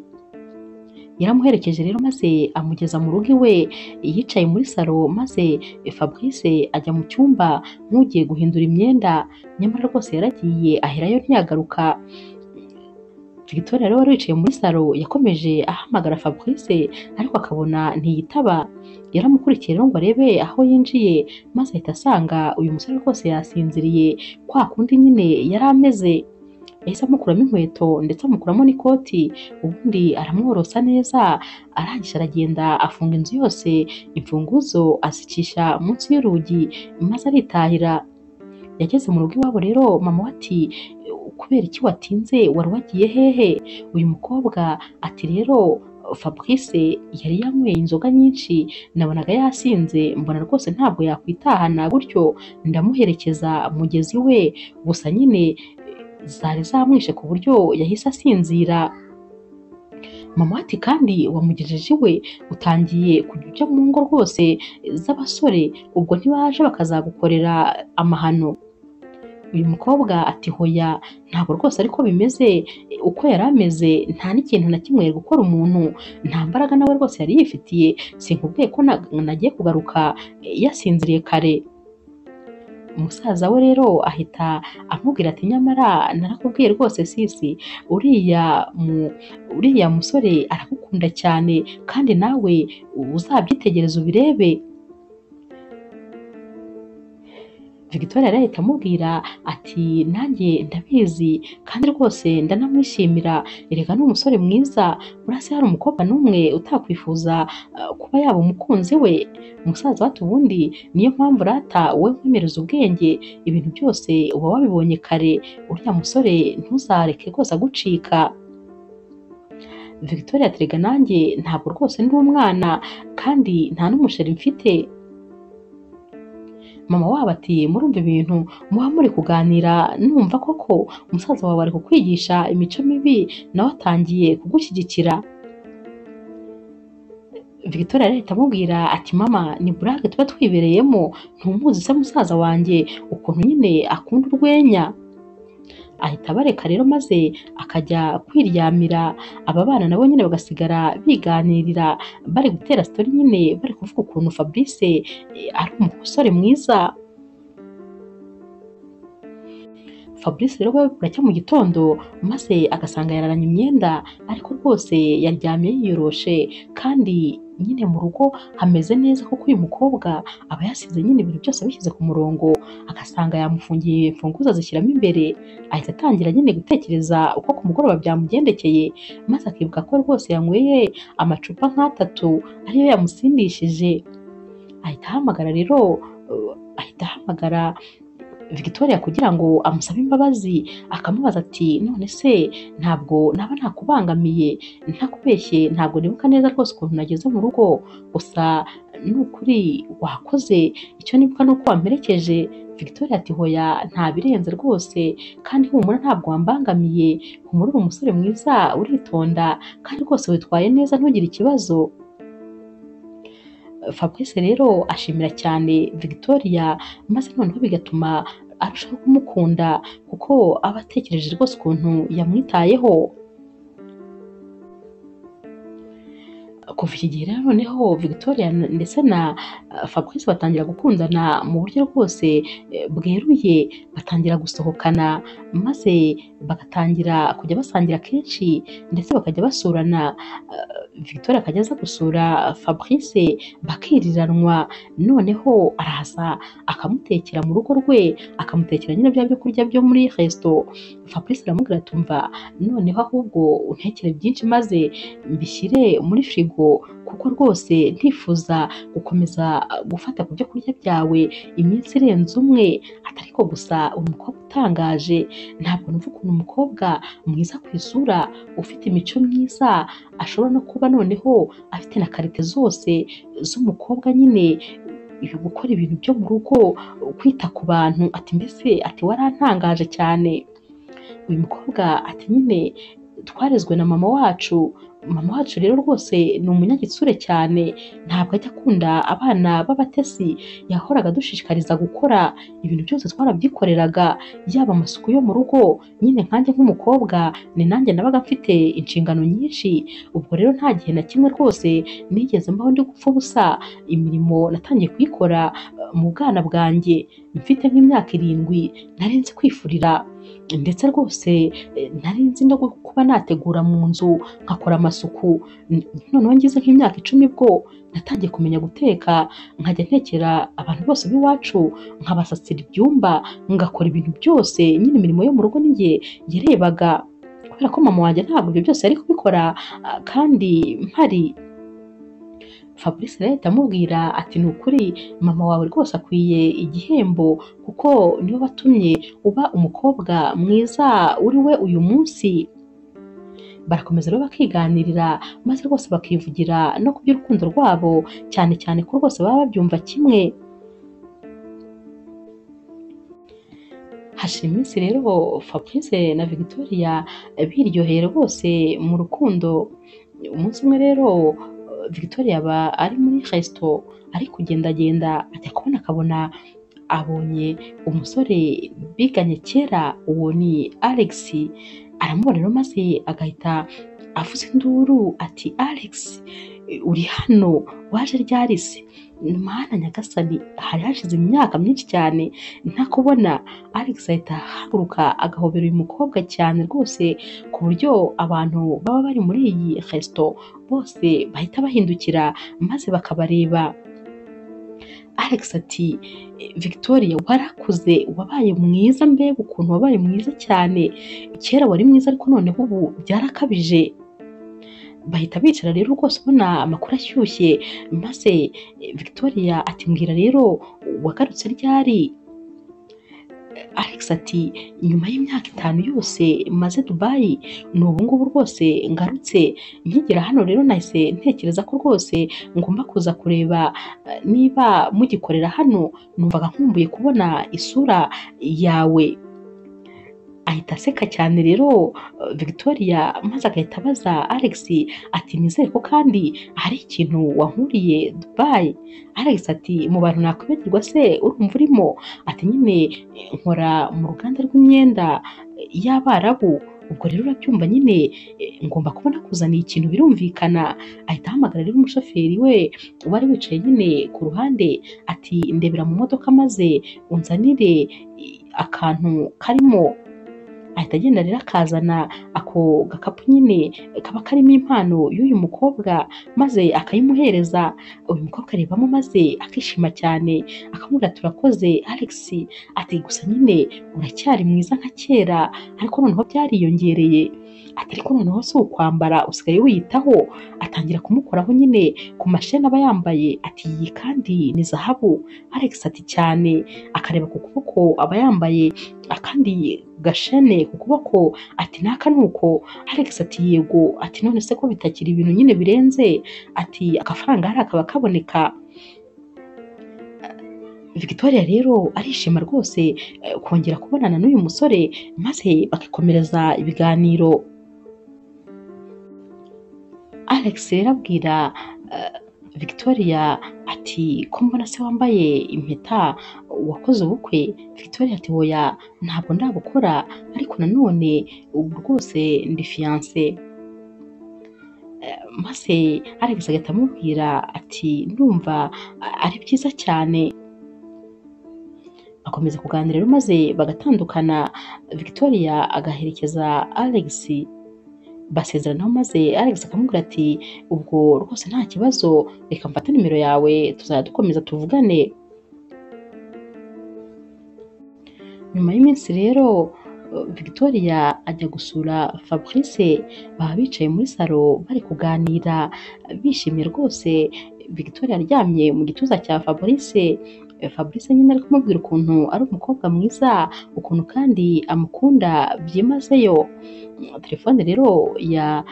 Yaramuherekeje rero maze amugeza mu rugo iwe, yicaye muri salo maze Fabrice ajya mu cyumba nk'ugiye guhindura imyenda, nyamara rwose yaragiye aherayo ntiyagaruka. Victoria rero wari wicaye muri salo yakomeje ahamagara Fabrice ariko akabona ntiyitaba. Yaramukurikiye rero ngo arebe aho yinjiye maze ahita asanga uyu musore rwose yasinziriye kwa kundi nyine yari ameze. Yahise amukuramo inkweto ndetse amukuramo n'ikoti, ubundi aramworosa neza, arangije aragenda afunga inzu yose, imfunguzo azicisha munsi y'urugi maze aritahira. Yageze mu rugo iwabo rero mama we ati kubera iki watinze, wari wagiye hehe? Uyu mukobwa ati rero Fabrice yari yanyweye inzoga nyinshi, nabonaga yasinze, mbona rwose ntabwo yakwitahana gutyo, ndamuherekeza mugezi we, gusa nyine zari zamwishe ku buryo yahise asinzira. Mama ati kandi wamugejeje iwe, utangiye kujya ujya mu ngo rwose z'abasore, ubwo ntibaje bakazagukorera amahano. Uyu mukobwa ati hoya ntabwo rwose ariko bimeze, uko yari ameze nta n'ikintu na kimwe yari gukora umuntu, nta mbaraga nawe rwose yari yifitiye, sinkubwiye ko nagiye kugaruka yasinziriye kare. Umusaza we rero ahita amubwira ati nyamara narakubwiye rwose sisi, uriya musore aragukunda cyane kandi nawe uzabyitegereza ubirebe. Victoria rero ahita amubwira ati nanjye ndabizi kandi rwose ndanamwishimira, erega ni umusore mwiza, urase hari umukobwa n'umwe utakwifuza kuba yaba umukunzi we. Umusaza ati ubundi niyo mpamvu rata wowe nkwemereza ubwenge, ibintu byose uba wabibonye kare, uriya musore ntuzareke rwose agucika. Victoria ati erega nanjye ntabwo rwose ndi umwana kandi nta n'umusheri mfite. Mama wabo ati murumva ibintu muba muri kuganira, numva koko umusaza wawe ari kukwigisha imico mibi nawe atangiye kugushyigikira. Victoria rero ahita amubwira ati mama ni burake tuba twibereyemo, ntumuzi se musaza wanjye ukuntu nyine akunda urwenya. Ahita abareka rero maze akajya kwiryamira, aba bana nabo nyine bagasigara biganirira bari gutera story nyine bari kuvuga ukuntu Fabrice ari umusore mwiza. Fabrice rero buracya mu gitondo maze agasanga yararanye imyenda, ariko rwose yaryamye yiyoroshe kandi nyine mu rugo hameze neza kuko uyu mukobwa aba yasize nyine ibintu byose abishyize ku murongo, agasanga yamufungiye imfunguzo azishyiramo imbere. Ahita atangira nyine gutekereza uko ku mugoroba byamugendekeye, maze akibuka ko rwose yanyweye amacupa nk'atatu ariyo yamusindishije. Ahita ahamagara rero, ahita ahamagara Victoria kugira ngo amusabe imbabazi, akamubaza ati none se ntabwo naba nakubangamiye, ntakubeshye ntabwo nibuka neza rwose ukuntu nageze mu rugo, gusa ni ukuri wakoze, icyo nibuka ni uko wamperekeje. Victoria ati hoya nta birenze rwose kandi humura ntabwo wambangamiye, humura uri umusore mwiza uritonda kandi rwose witwaye neza ntugire ikibazo. Fabrice rero ashimira cyane Victoria, maze noneho bigatuma arushaho kumukunda kuko aba atekereje rwose ukuntu yamwitayeho. Kuva iki gihe rero noneho Victoria ndetse na Fabrice batangira gukundana mu buryo rwose bweruye, batangira gusohokana maze bagatangira kujya basangira kenshi ndetse bakajya basurana. Victoria akajya aza gusura Fabrice bakiriranwa, noneho araza akamutekera mu rugo rwe, akamutekera nyine bya byo kurya byo muri resto. Fabrice aramubwira ati umva noneho ahubwo untekere byinshi maze mbishyire muri firigo kuko rwose ntifuza gukomeza gufata ku byo kurya byawe iminsi irenze umwe. Atariko gusa umukobwa utangaje, ntabwo numva ukuntu umukobwa mwiza ku isura ufite imico myiza ashobora no kuba noneho afite na karite zose z'umukobwa nyine gukora ibintu byo mu rugo, kwita ku bantu, ati mbese ati warantangaje cyane. Uyu mukobwa ati nyine twarezwe na mama wacu, mama wacu rero rwose ni umunyagitsure cyane, ntabwo ajya akunda abana b'abatesi, yahoraga adushishikariza gukora ibintu byose twarabyikoreraga, yaba amasuku yo mu rugo, nyine nkanjye nk'umukobwa ni nanjye nabaga mfite inshingano nyinshi, ubwo rero nta gihe na kimwe rwose nigeze mbaho ndi gupfa ubusa, imirimo natangiye kuyikora mu bwana bwanjye mfite nk'imyaka 7, nari nzi kwifurira ndetse rwose nari nzi no kuba nategura mu nzu nkakora amasuku. Noneho ngize nk'imyaka 10 bwo natangiye kumenya guteka, nkajya ntekera abantu bose b'iwacu, nkabasasira ibyumba, ngakora ibintu byose nyine imirimo yo mu rugo ninjye yarebaga, kubera ko mama wanjye ntabwo ibyo byose yari kubikora kandi mpari. Fabrice rero ahita amubwira ati ni ukuri mama wawe rwose akwiye igihembo kuko niwe watumye uba umukobwa mwiza uri we uyu munsi. Barakomeza rero bakiganirira maze rwose bakivugira no ku by'urukundo rwabo, cyane cyane ko rwose baba babyumva kimwe. Hashira iminsi rero Fabrice na Victoria biryoheye rwose mu rukundo. Umunsi umwe rero Victoria aba ari muri resto ari kugendagenda, ajya kubona akabona abonye umusore biganye kera, uwo ni Alex. Aramubona rero maze agahita avuza induru ati Alex uri hano, waje ryari se? Mana nyagasani, hari hashize imyaka myinshi cyane ntakubona. Alex ahita ahaguruka agahobera uyu mukobwa cyane rwose, ku buryo abantu baba bari muri iyi resto bose bahita bahindukira maze bakabareba. Alex ati Victoria warakuze, wabaye mwiza, mbega ukuntu wabaye mwiza cyane, kera wari mwiza ariko noneho ubu byarakabije. Bahita bicara rero rwose ubona amakuru ashyushye, maze Victoria ati mbwira rero wagarutse ryari? Alex ati nyuma y'imyaka 5 yose maze Dubai, ni ubu ngubu rwose ngarutse. Nkigera hano rero nahise ntekereza ko rwose ngomba kuza kureba niba mugikorera hano, numvaga nkumbuye kubona isura yawe. Ahita aseka cyane rero Victoria, maze agahita abaza Alex ati nizere ko kandi hari ikintu wankuriye Dubai. Alex ati mu bantu nakwibagirwa se urumva urimo? Ati nyine nkora mu ruganda rw'imyenda y'Abarabu, ubwo rero urabyumva nyine ngomba kubona kuzaniye ikintu birumvikana. Ahita ahamagara rero umushoferi we wari wicaye nyine ku ruhande ati ndebera mu modoka maze unzanire akantu karimo. Ahita agenda rero akazana ako gakapu nyine kaba karimo impano y'uyu mukobwa maze akayimuhereza. Uyu mukobwa arebamo maze akishima cyane, akamubwira turakoze Alex, ati gusa nyine uracyari mwiza nka kera, ariko noneho byariyongereye. Ati ariko noneho si ukwambara usigaye wiyitaho. Atangira kumukoraho nyine ku masheni aba yambaye, ati iyi kandi ni zahabu. Alex ati cyane. Akareba ku kuboko aba yambaye akandi gashene ku kuboko, ati naka nuko. Alex ati yego. Ati none se ko bitakiri ibintu nyine birenze, ati agafaranga hari akaba kaboneka. Victoria rero arishima rwose kongera kubonana n'uyu musore, maze bakikomereza ibiganiro. Alex rero abwira Victoria ati ko mbona se wambaye impeta wakoze ubukwe? Victoria ati oya ntabwo ndabukora, ariko nanone ubu rwose ndi fiancé. Maze Alex agahita amubwira ati ndumva ari byiza cyane. Bakomeza kuganira rero maze bagatandukana. Victoria agaherekeza Alex, basezeranaho maze Alex akamubwira ati ubwo rwose nta kibazo, reka mfate nimero yawe tuzajya dukomeza tuvugane. Nyuma y'iminsi rero Victoria ajya gusura Fabrice, baba bicaye muri salo bari kuganira bishimye rwose. Victoria aryamye mu gituza cya Fabrice. Fabrice nyine ari kumubwira ukuntu ari umukobwa mwiza, ukuntu kandi amukunda byimazeyo. Telefone rero ya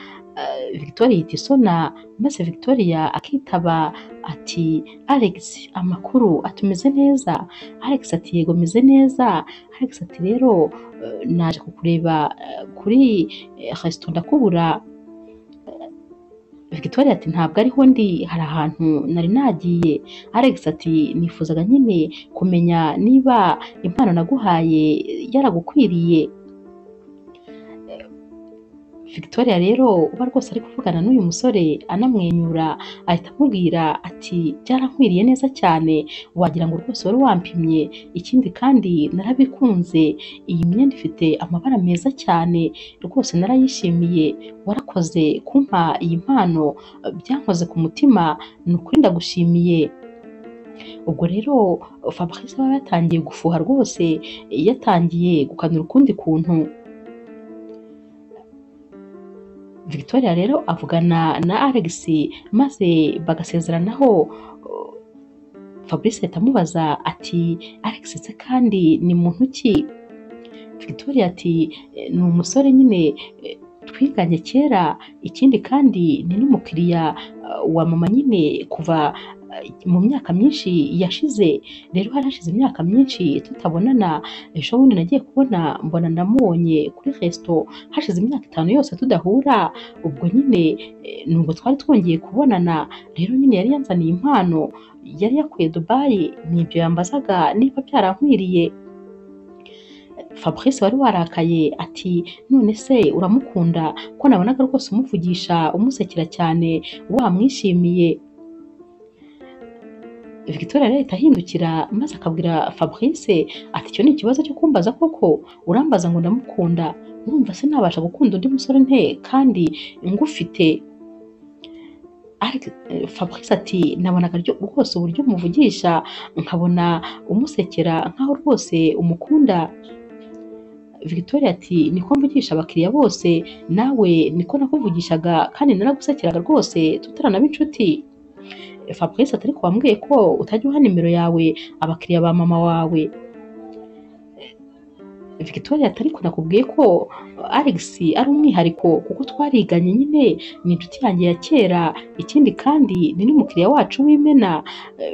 Victoria ihita isona, maze Victoria akitaba ati Alex amakuru, atumeze neza? Alex ati yego meze neza. Alex ati rero naje kukureba kuri resto ndakubura. Victoria ati ntabwo ariho ndi, hari ahantu nari nagiye. Alex ati nifuzaga nyine kumenya niba impano naguhaye yaragukwiriye. Victoria rero uba rwose ari kuvugana n'uyu musore anamwenyura, ahita amubwira ati byarankwiriye neza cyane, wagira ngo rwose wari wampimye, ikindi kandi narabikunze, iyi myenda ifite amabara meza cyane, rwose narayishimiye, warakoze kumpa iyi mpano, byankoze ku mutima, ni ukuri ndagushimiye. Ubwo rero Fabrice aba yatangiye gufuha rwose, yatangiye gukanura ukundi kuntu. Victoria rero avugana na Alex maze bagasezeranaho. Fabrice ahita amubaza ati Alex se kandi ni muntu ki? Victoria ati ni umusore nyine Twiganye kera, ikindi kandi ni n'umukiriya wa mama nyine kuva mu myaka myinshi yashize. Rero hari hashize imyaka myinshi tutabonana, ejo bundi nagiye kubona mbona ndamubonye kuri resto, hashize imyaka 5 yose tudahura, ubwo nyine nubwo twari twongeye kubonana. Rero nyine yari yanzaniye impano yari yakuye Dubai, nibyo yambazaga niba byarankwiriye. Fabrice wari warakaye ati none se uramukunda ko nabonaga rwose umuvugisha umusekera cyane wamwishimiye. Victoria rero ahita ahindukira maze akabwira Fabrice ati icyo ni ikibazo cyo kumbaza koko, urambaza ngo ndamukunda, urumva se nabasha gukunda undi musore nte kandi ngufite. Fabrice ati nabonaga rwose uburyo umuvugisha nkabona umusekera nkaho rwose umukunda. Victoria ati niko mvugisha abakiriya bose, nawe niko nakuvugishaga kandi naragusekeraga rwose tutaranaba inshuti. Fabrice ati ariko wambwiye ko utajya uha nimero yawe abakiriya ba mama wawe. Victoria ati ariko nakubwiye ko Alex ari umwihariko kuko twariganye nyine, ni inshuti yanjye ya kera, ikindi kandi ni n'umukiriya wacu w'imena,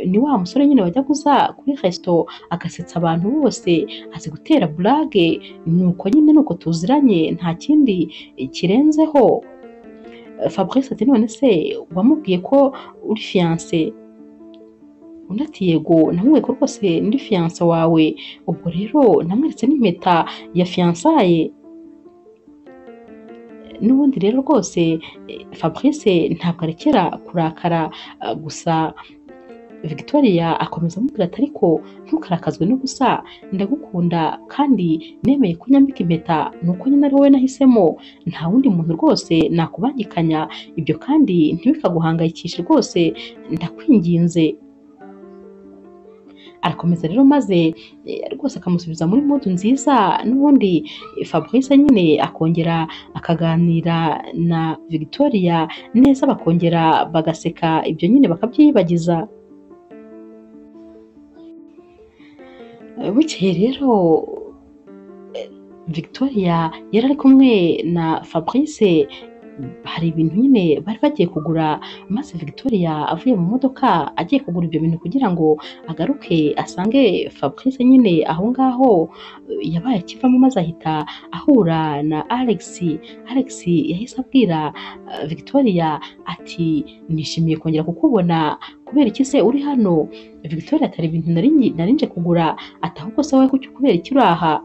ni wa musore nyine wajya kuza kuri resto agasetsa abantu bose, azi gutera blague, nuko nyine nuko tuziranye nta kindi kirenzeho. Fabrice ati none se wamubwiye ko uri fiancé? Undi ati yego namubwiye ko rwose ndi fiancé wawe, ubwo rero namweretse n'impeta ya fiançaye. N'ubundi rero rwose Fabrice ntabwo arekera kurakara, gusa Victoria akomeza amubwira ati ariko ntukarakazwe n'ubusa, ndagukunda kandi nemeye ko unyambika impeta nuko nyine ari wowe nahisemo, nta wundi muntu rwose nakubangikanya, ibyo kandi ntibikaguhangayikishe rwose ndakwinginze. Arakomeza rero maze rwose akamusubiza muri modu nziza, n'ubundi Fabrice nyine akongera akaganira na Victoria neza, bakongera bagaseka, ibyo nyine bakabyiyibagiza. Bukeye rero Victoria yari ari kumwe na Fabrice, hari ibintu nyine bari bagiye kugura, maze Victoria avuye mu modoka agiye kugura ibyo bintu kugira ngo agaruke asange Fabrice nyine aho ngaho yabaye akivamo, maze ahita ahura na Alex. Alex yahise abwira Victoria ati nishimiye kongera kukubona, kubera iki se uri hano? Victoria atari ibintu nari nje kugura, ati ahubwo se wowe kuki kubera iki uri aha?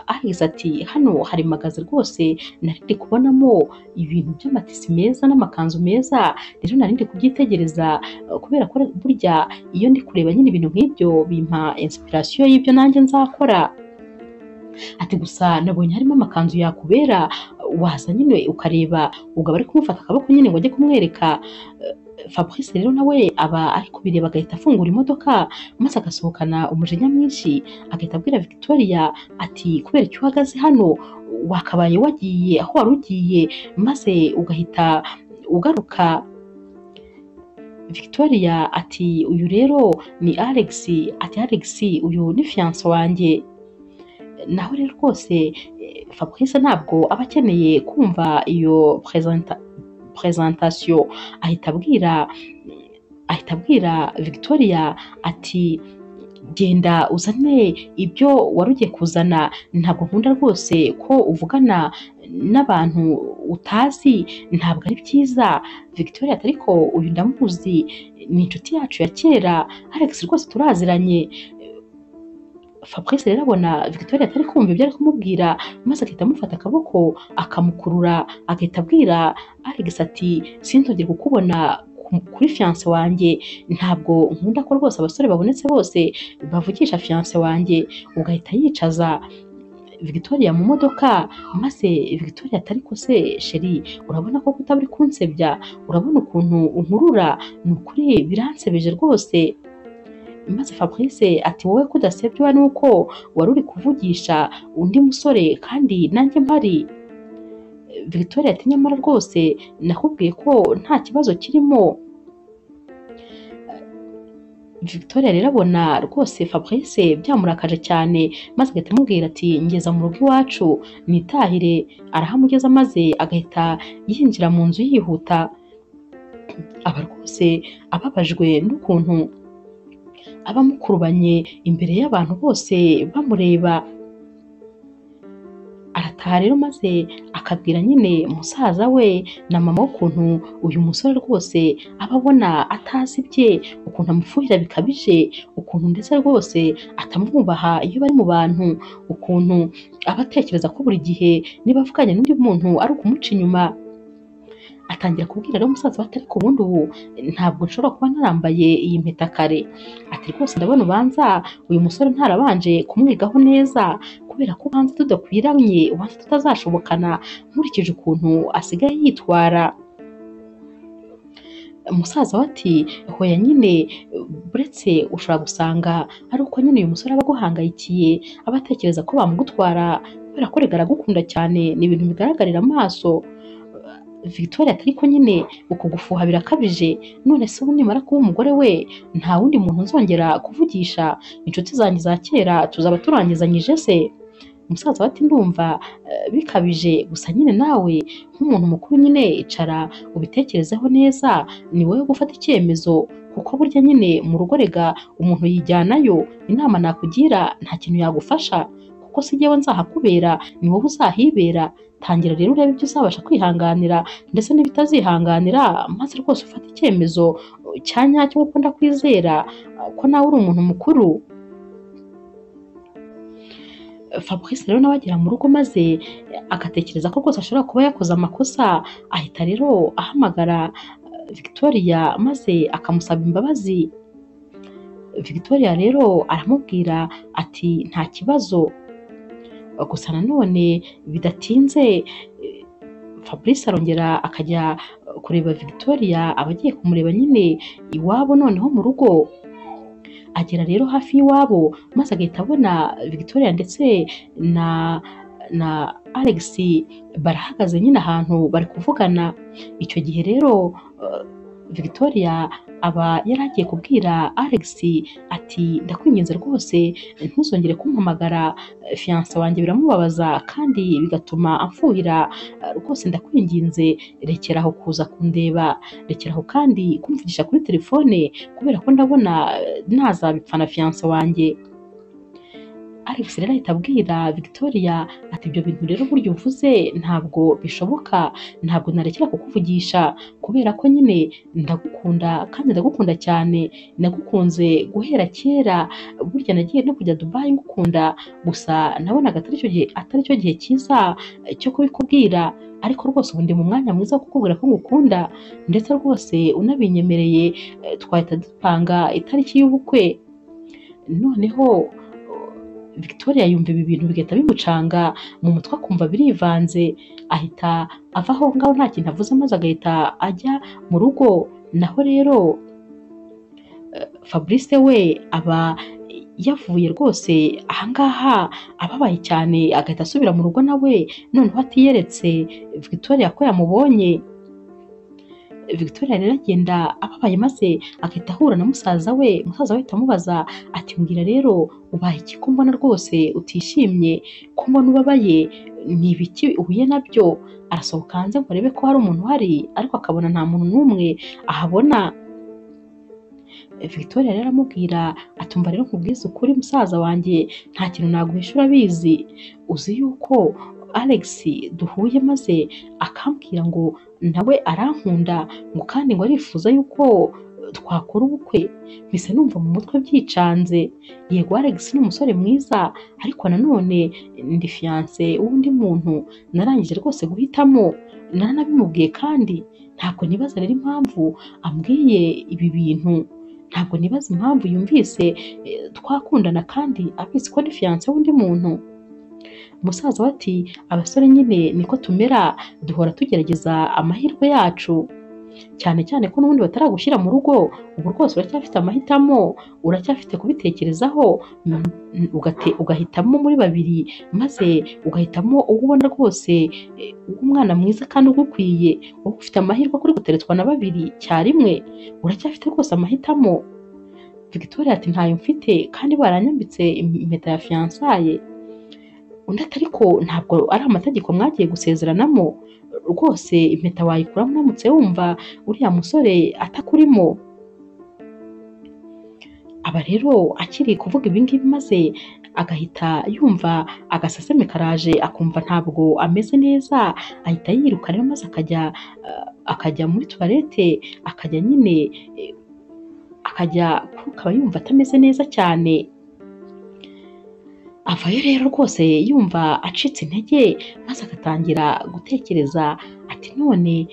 Alex ati hano hari magaze rwose nari ndi kubonamo ibintu by'amatisi meza n'amakanzu meza, rero nari ndi kubyitegereza kubera ko burya iyo ndi kureba nyine ibintu nk'ibyo bimpa inspiration y'ibyo nanjye nzakora. Ati gusa nabonye harimo amakanzu yakubera, waza nyine ukareba. Ubwo bari kumufata akaboko nyine ngo ajye kumwereka. Fabrice rero nawe aba ari kubireba agahita afungura imodoka maze agasohokana umujinya mwinshi, agahita abwira Victoria ati kubera icyo uhagaze hano wakabaye wagiye aho wari ugiye maze ugahita ugaruka. Victoria ati uyu rero ni Alex, ati Alex uyu ni fiancé wanjye. Naho rero rwose Fabrice ntabwo aba akeneye kumva iyo presentation, ahita abwira Victoria ati genda uzane ibyo wari ugiye kuzana, ntabwo nkunda rwose ko uvugana n'abantu utazi, ntabwo ari byiza. Victoria ati ariko uyu ndamuzi, ni inshuti yacu ya kera, Alex rwose turaziranye. Fabrice rero abona Victoria atari kumva ibyo ari kumubwira, maze agahita amufata akaboko akamukurura, agahita abwira Alex ati sinzongere kukubona kuri fiancé wanjye, ntabwo nkunda ko rwose abasore babonetse bose bavugisha fiancé wanjye. Ugahita yicaza Victoria mu modoka, maze Victoria ati ariko se sheri urabona ko kutaburi kunsebya, urabona ukuntu unkurura, ni ukuri biransebeje rwose. Maze Fabrice ati wowe kudasebywa nuko wari uri kuvugisha undi musore kandi nanjye mpari. Victoria ati nyamara rwose nakubwiye ko nta kibazo kirimo. Victoria rero abona rwose Fabrice byamurakaje cyane, maze agahita amubwira ati ngeza mu rugo iwacu nitahire. Arahamugeza maze agahita yinjira mu nzu yihuta, aba rwose ababajwe n'ukuntu aba amukurubanye imbere y'abantu bose bamureba. Arataha rero maze akabwira nyine musaza we na mama ukuntu uyu musore rwose aba abona atazi ibye, ukuntu amufuhira bikabije, ukuntu ndetse rwose atamwubaha iyo bari mu bantu, ukuntu aba atekereza ko buri gihe niba avuganye n'undi muntu ari ukumuca inyuma. Atangira kubwira rero musaza we ati ariko ubundi ubu ntabwo nshobora kuba narambaye iyi mpeta kare, ati rwose ndabona ubanza uyu musore ntarabanje kumwigaho neza, kubera ko ubanza tudakwiranye, ubanza tutazashobokana nkurikije ukuntu asigaye yitwara. Musaza we ati hoya nyine buretse ushobora gusanga ari uko nyine uyu musore aba aguhangayikiye, aba atekereza ko bamugutwara kubera ko rega aragukunda cyane, ni ibintu bigaragarira amaso. Victoria ati ariko nyine uku gufuha birakabije, none se ubu nimara kuba umugore we nta wundi muntu nzongera kuvugisha, inshuti zanjye za kera tuzaba turangizanyije se? Musaza we ati ndumva bikabije, gusa nyine nawe nk'umuntu mukuru nyine icara ubitekerezeho neza, ni wowe gufata icyemezo, kuko burya nyine mu rugo rega umuntu yijyanayo, inama nakugira nta kintu yagufasha, kuko si jyewe nzahakubera, ni wowe uzahibera. Tangira rero urebe ibyo uzabasha kwihanganira ndetse n'ibitazihanganira, maze rwose ufate icyemezo cya nyacyo, kuko ndakwizera ko nawe uri umuntu mukuru. Fabrice rero nawe agera mu rugo maze agatekereza ko rwose ashobora kuba yakoze amakosa, ahita rero ahamagara Victoria maze akamusaba imbabazi. Victoria rero aramubwira ati nta kibazo. Gusa nanone bidatinze Fabrice arongera akajya kureba Victoria, aba agiye kumureba nyine iwabo noneho mu rugo. Agera rero hafi y'iwabo maze agahita abona Victoria ndetse na Alex barahagaze nyine ahantu bari kuvugana. Icyo gihe rero Victoria aba yari agiye kubwira Alex ati ndakwinginze rwose ntuzongere kumpamagara, fiyanse wanjye biramubabaza kandi bigatuma amfuhira, rwose ndakwinginze rekera aho kuza kundeba, rekera aho kandi kumvugisha kuri telefone kubera ko ndabona nazabipfa na fiyanse wanjye. Alex rero ahita abwira Victoria ati ibyo bintu rero burya uvuze ntabwo bishoboka, ntabwo narekera kukuvugisha kubera ko nyine ndagukunda kandi ndagukunda cyane, nagukunze guhera kera, burya nagiye no kujya Dubai ngukunda, gusa nabonaga atari cyo gihe cyiza cyo kubikubwira, ariko rwose ubu ndi mu mwanya mwiza wo kukubwira ko ngukunda, ndetse rwose unabinyemereye twahita dupanga itariki y'ubukwe. Noneho Victoria yumva ibi bintu bigahita bimucanga mu mutwe akumva birivanze, ahita ava aho ngaho nta kintu avuze maze agahita ajya mu rugo. Naho rero Fabrice we aba yavuye rwose ahangaha ababaye cyane, agahita asubira mu rugo nawe noneho atiyeretse Victoria ko yamubonye. Victoria rero agenda ababaye maze agahita ahura na musaza we, musaza we ahita amubaza ati mbwira rero ubaye iki ko mbona rwose utishimye, ko mbona ubabaye, ni ibiki uhuye nabyo? Arasohoka hanze ngo arebe ko hari umuntu uhari, ariko akabona nta muntu n'umwe ahabona. Victoria rero aramubwira atumva rero nkubwize ukuri musaza wanjye, nta kintu naguhisha urabizi, uzi yuko Alex duhuye maze akambwira ngo nawe arankunda, ngo kandi ngo arifuza yuko twakora ubukwe. Mpise numva mu mutwe byicanze, yego Alex ni umusore mwiza, ariko nanone ndi fiyanse w'undi muntu narangije rwose guhitamo, naranabimubwiye kandi ntabwo nibaza rero impamvu ambwiye ibi bintu, ntabwo nibaza impamvu yumvise twakundana kandi abizi ko ndi fiyanse w'undi muntu. Musaza we ati abasore nyine niko tumera, duhora tugerageza amahirwe yacu, cyane cyane ko n'ubundi bataragushyira mu rugo, ubu rwose uracyafite amahitamo, uracyafite kubitekerezaho, ugahitamo muri babiri, maze ugahitamo uwo ubona rwose w'umwana mwiza kandi ugukwiye, wowe ufite amahirwe kuri guteretswa na babiri cyarimwe, uracyafite rwose amahitamo. Victoria ati ntayo mfite kandi baranyambitse impeta ya fiançailles. Undi ati ariko ntabwo ari amategeko mwagiye gusezeranamo, rwose impeta wayikuramo uramutse wumva uriya musore atakurimo. Aba rero akiri kuvuga ibi ngibi maze agahita yumva agaseseme karaje, akumva ntabwo ameze neza, ahita yiruka rero maze akajya muri toilette, akajya nyine akajya kuruka, yumva atameze neza cyane. Avayo rero rwose yumva acitse intege, maze agatangira gutekereza ati none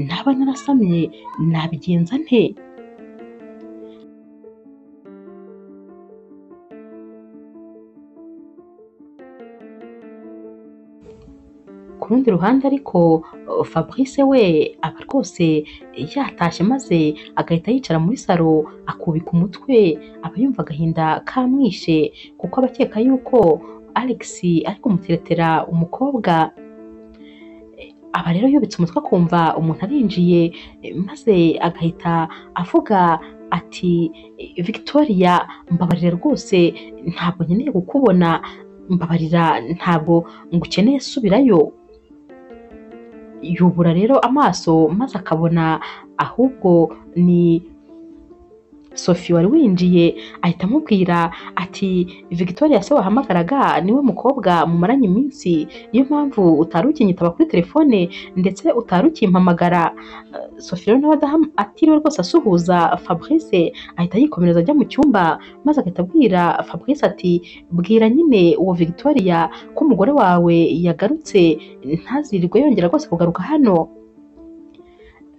naba narasamye nabigenza nte? Ku rundi ruhande ariko Fabrice we aba rwose yatashye maze agahita yicara muri salo akubika umutwe, aba yumva agahinda kamwishe kuko aba akeka yuko Alex ari kumuteretera umukobwa. Aba rero yubitse umutwe akumva umuntu arinjiye, maze agahita avuga ati Victoria mbabarira rwose ntabwo nkeneye kukubona, mbabarira ntabwo ngukeneye, subirayo. Yubura rero amaso maze akabona ahubwo ni Sophie wari winjiye, ahita amubwira ati Victoria se wahamagaraga niwe mukobwa mumaranye iminsi, niyo mpamvu utari ukinyitaba kuri telefone ndetse utari ukimpamagara. Sophie rero nawe atiriwe rwose asuhuza Fabrice, ahita yikomereza ajya mu cyumba maze agahita abwira Fabrice ati bwira nyine uwo Victoria ko umugore wawe yagarutse, ntazirirwe yongera rwose kugaruka hano.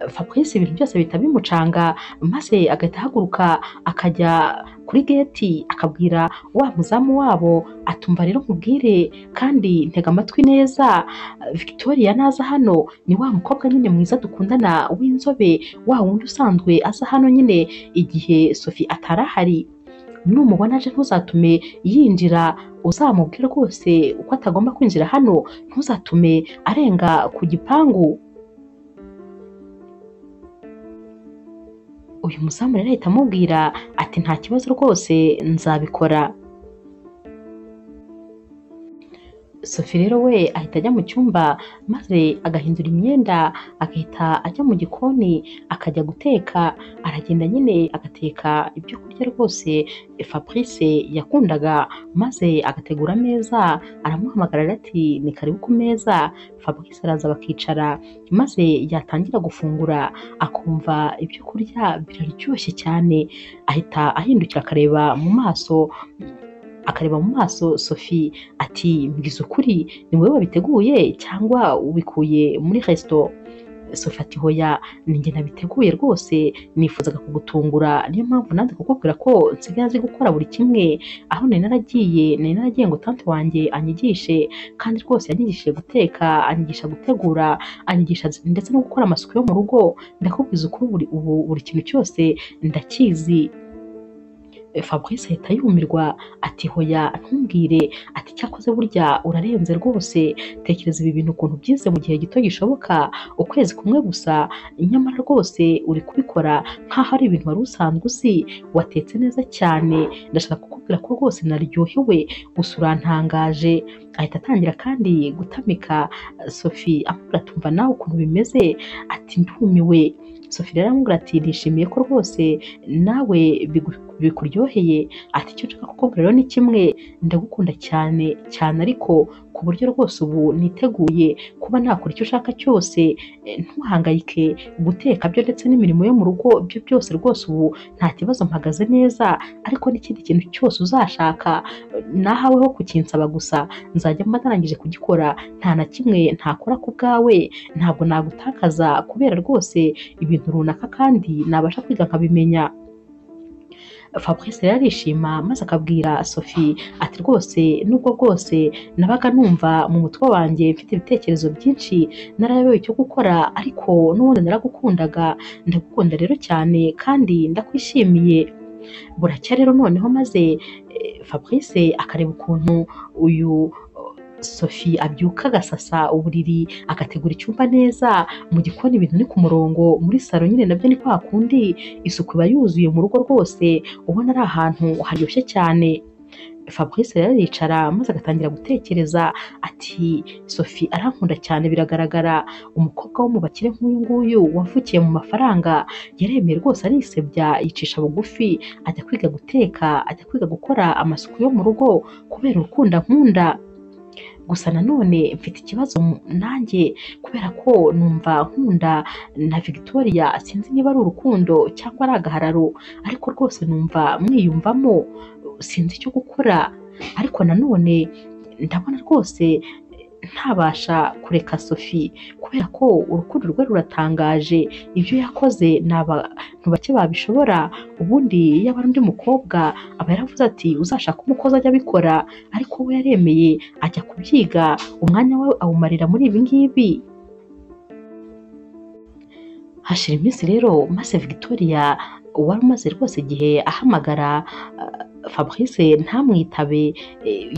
Fabrice ibintu byose bihita bimucanga maze agahita ahaguruka akajya kuri geti akabwira wa muzamu wabo atumva rero nkubwire kandi ntega amatwi neza, Victoria naza hano ni wa mukobwa nyine mwiza dukundana w'inzobe, wa wundi usanzwe aza hano nyine igihe Sophie atarahari, numubona aje ntuzatume yinjira, uzamubwire rwose uko atagomba kwinjira hano, ntuzatume arenga ku gipangu. Uyu muzamu rero ahita amubwira ati nta kibazo rwose nzabikora. Sophie rero we ahita ajya mu cyumba maze agahindura imyenda, agahita ajya mu gikoni akajya guteka, aragenda nyine agateka ibyo kurya rwose Fabrice yakundaga, maze agategura ameza, aramuhamagara ati ni karibu ku meza. Fabrice araza bakicara, maze yatangira gufungura akumva ibyo kurya biraryoshye cyane, ahita ahindukira akareba mu maso Sophie ati mbwiza ukuri ni wowe wabiteguye cyangwa ubikuye muri resto? Sophie ati hoya ni njye nabiteguye rwose, nifuzaga kugutungura, niyo mpamvu nanze kukubwira ko nsigaye nzi gukora buri kimwe, aho nari naragiye ngo tante wanjye anyigishe, kandi rwose yanyigishije guteka, anyigisha gutegura, anyigisha ndetse no gukora amasuku yo mu rugo, ndakubwiza ukuri ubu buri kintu cyose ndakizi. Fabrice ahita yumirwa ati hoya ntumbwire, ati cyakoze burya urarenze rwose, tekereza ibi bintu ukuntu byize mu gihe gito gishoboka, ukwezi kumwe gusa, nyamara rwose uri kubikora nkaho ari ibintu wari usanzwe uzi, watetse neza cyane, ndashaka kukubwira ko rwose naryohewe, gusa urantangaje. Ahita atangira kandi gutamika Sophie amubwira ati umva nawe ukuntu bimeze, ati ndumiwe. Sophie rero aramubwira ati nishimiye ko rwose nawe bikuryoheye, ati icyo nshaka kukubwira rero ni kimwe, ndagukunda cyane cyane ariko ku buryo rwose ubu niteguye kuba nakora icyo ushaka cyose, ntuhangayike, guteka byo ndetse n'imirimo yo mu rugo byo byose rwose ubu nta kibazo mpagaze neza, ariko n'ikindi kintu cyose uzashaka nahaweho kukinsaba gusa nzajya mba narangije kugikora, nta na kimwe ntakora ku bwawe, ntabwo nagutakaza kubera rwose ibintu runaka kandi nabasha kwiga nkabimenya. Fabrice rero arishima maze akabwira Sophie ati rwose nubwo bwose nabaga numva mu mutwe wanjye mfite ibitekerezo byinshi narayobewe icyo gukora, ariko n'ubundi naragukundaga, ndagukunda rero cyane kandi ndakwishimiye. Buracya rero noneho maze Fabrice akareba ukuntu uyu Sophie abyuka agasasa uburiri, agategura icyumba neza, mu gikoni ibintu ni ku murongo, muri salo nyine nabyo ni kwa kundi, isuku iba yuzuye mu rugo rwose, ubona ari ahantu haryoshye cyane. Fabrice rero aricara maze agatangira gutekereza ati Sophie arankunda cyane biragaragara, umukobwa wo mu bakire nk'uyu nguyu wavukiye mu mafaranga yaremeye rwose arisebya, yicisha bugufi, ajya kwiga guteka, ajya kwiga gukora amasuku yo mu rugo kubera urukundo ankunda. Gusa nanone mfite ikibazo nanjye kubera ko numva nkunda na Victoria, sinzi niba ari urukundo cyangwa ari agahararo, ariko rwose numva mwiyumvamo, sinzi icyo gukora. Ariko nanone ndabona rwose ntabasha kureka Sophie kubera ko urukundo rwe ruratangaje, ibyo yakoze ni abantu bake babishobora. Ubundi yaba ari undi mukobwa aba yaravuze ati uzashaka umukozi ajya abikora, ariko we yaremeye ajya kubyiga, umwanya we awumarira muri ibi ngibi. Hashira iminsi rero maze Victoria wari umaze rwose igihe ahamagara Fabrice ntamwitabe,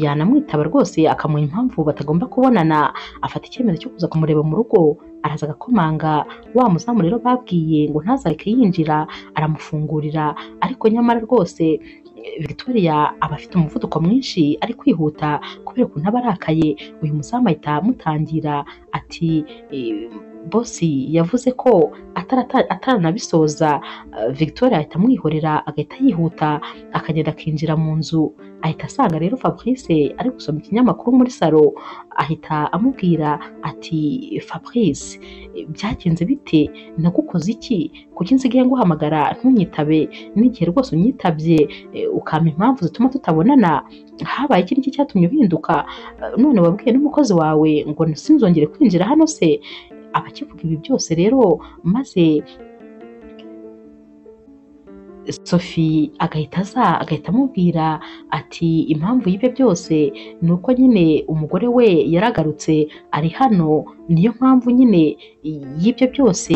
yanamwitaba rwose akamuha impamvu batagomba kubonana, afata icyemezo cyo kuza kumureba mu rugo, araza agakomanga, wa muzamu rero babwiye ngo ntazareke yinjira, aramufungurira, ariko nyamara rwose Victoria aba afite umuvuduko mwinshi, ari kwihuta kubera ukuntu aba arakaye. Uyu muzamu ahita amutangira ati bosi yavuze ko ataranabisoza. Victoria ahita amwihorera, agahita yihuta akagenda akinjira mu nzu, ahita asanga rero Fabrice ari gusoma ikinyamakuru muri salo, ahita amubwira ati Fabrice byagenze bite, nagukoze iki, kuki nsigaye nguhamagara ntunyitabe, n'igihe rwose unyitabye ukampa impamvu zituma tutabonana, habaye iki n'iki cyatumye uhinduka, none wabwiye n'umukozi wawe ngo sinzongere kwinjira hano se? Abakivuga ibi byose rero maze Sophie agahita aza agahita amubwira ati impamvu y'ibyo byose ni uko nyine umugore we yaragarutse ari hano, niyo mpamvu nyine y'ibyo byose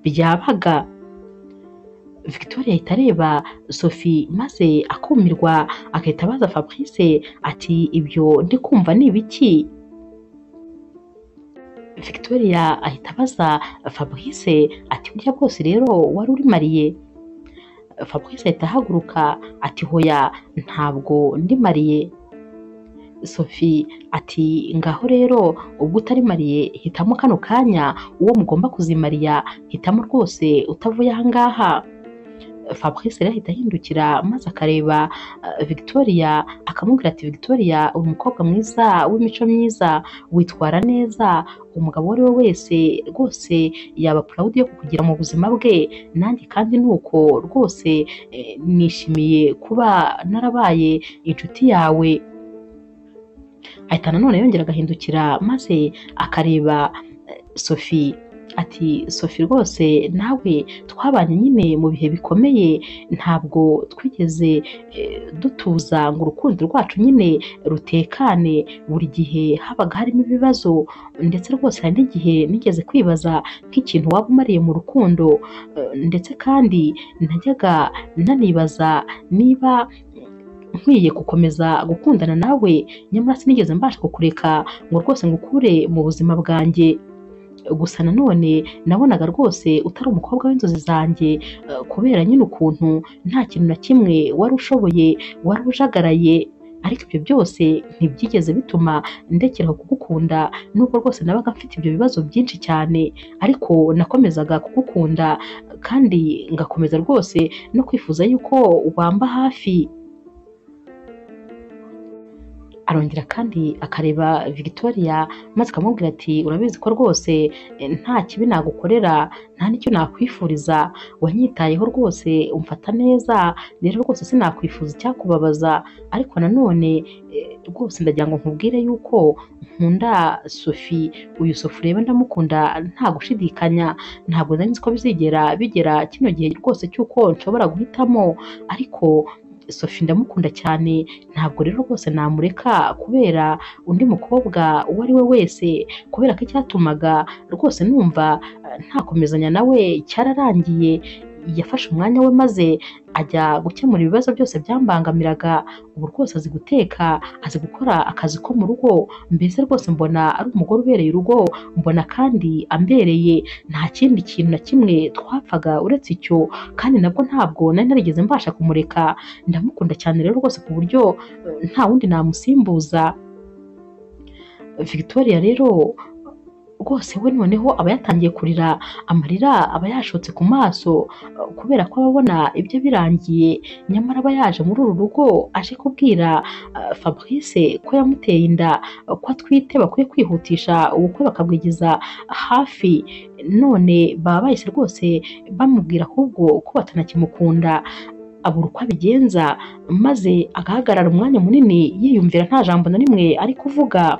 byabaga. Victoria ahita areba Sophie maze akumirwa, agahita abaza Fabrice ati ibyo ndi kumva ni ibiki? Victoria ahita abaza Fabrice ati burya bwose rero wari uri mariye? Fabrice ahita ahaguruka ati hoya ntabwo ndi mariye. Sophie ati ngaho rero ubwo utari mariye hitamo kano kanya uwo mugomba kuzimariya, hitamo rwose utavuye aha ngaha. Fabrice rero ahita ahindukira maze akareba Victoria akamubwira ati Victoria uri umukobwa mwiza w'imico myiza, witwara neza, umugabo uwo ari we wese rwose yaba proud yo kukugira mu buzima bwe, nanjye kandi nuko rwose nishimiye kuba narabaye inshuti yawe. Ahita nanone yongera agahindukira maze akareba Sophie ati Sophie rwose nawe twabanye nyine mu bihe bikomeye, ntabwo twigeze dutuza ngo urukundo rwacu nyine rutekane, buri gihe habaga harimo ibibazo, ndetse rwose hari n'igihe nigeze kwibaza nk'ikintu waba umariye mu rukundo, ndetse kandi najyaga nanibaza niba nkwiye gukomeza gukundana nawe, nyamara sinigeze mbasha kukureka ngo rwose ngukure mu buzima bwanjye. Gusa nanone nabonaga rwose utari umukobwa w'inzozi zanjye, kubera nyine ukuntu nta kintu na kimwe wari ushoboye, wari ujagaraye, ariko ibyo byose ntibyigeze bituma ndekeraho kugukunda, nubwo rwose nabaga mfite ibyo bibazo byinshi cyane, ariko nakomezaga kugukunda kandi ngakomeza rwose no kwifuza yuko wamba hafi. Arongera kandi akareba Victoria maze akamubwira ati urabizi ko rwose nta kibi nagukorera, nta n'icyo nakwifuriza, wanyitayeho rwose umfata neza, rero rwose sinakwifuza icyakubabaza, ariko nanone rwose ndagira ngo nkubwire yuko nkunda Sophie, uyu Sophie ureba ndamukunda nta gushidikanya, ntabwo nari nzi ko bizigera bigera kino gihe rwose cy'uko nshobora guhitamo, ariko Sophie ndamukunda cyane, ntabwo rero rwose namureka kubera undi mukobwa uwo ari we wese, kubera ko icyatumaga rwose numva ntakomezanya nawe cyararangiye, Yafashe umwanya we maze ajya gukemura ibibazo byose byambangamiraga. Ubu rwose azi guteka, azi gukora akazi ko mu rugo, mbese rwose mbona ari umugore ubereye urugo, mbona kandi ambereye. Nta kindi kintu na kimwe twapfaga uretse icyo, kandi nabwo ntabwo nari narigeze mbasha kumureka. Ndamukunda cyane rero rwose ku buryo nta wundi namusimbuza. Victoria rero rwose we noneho aba yatangiye kurira, amarira aba yashotse ku maso kubera ko ababona ibyo birangiye. Nyamara aba yaje muri uru rugo aje kubwira Fabrice ko yamuteye inda, ko atwite, bakwiye kwihutisha ubukwe bakabwigiza hafi. None baba bahise rwose bamubwira ahubwo ko batanakimukunda. Abura uko abigenza maze agahagarara umwanya munini yiyumvira nta jambo na rimwe ari kuvuga.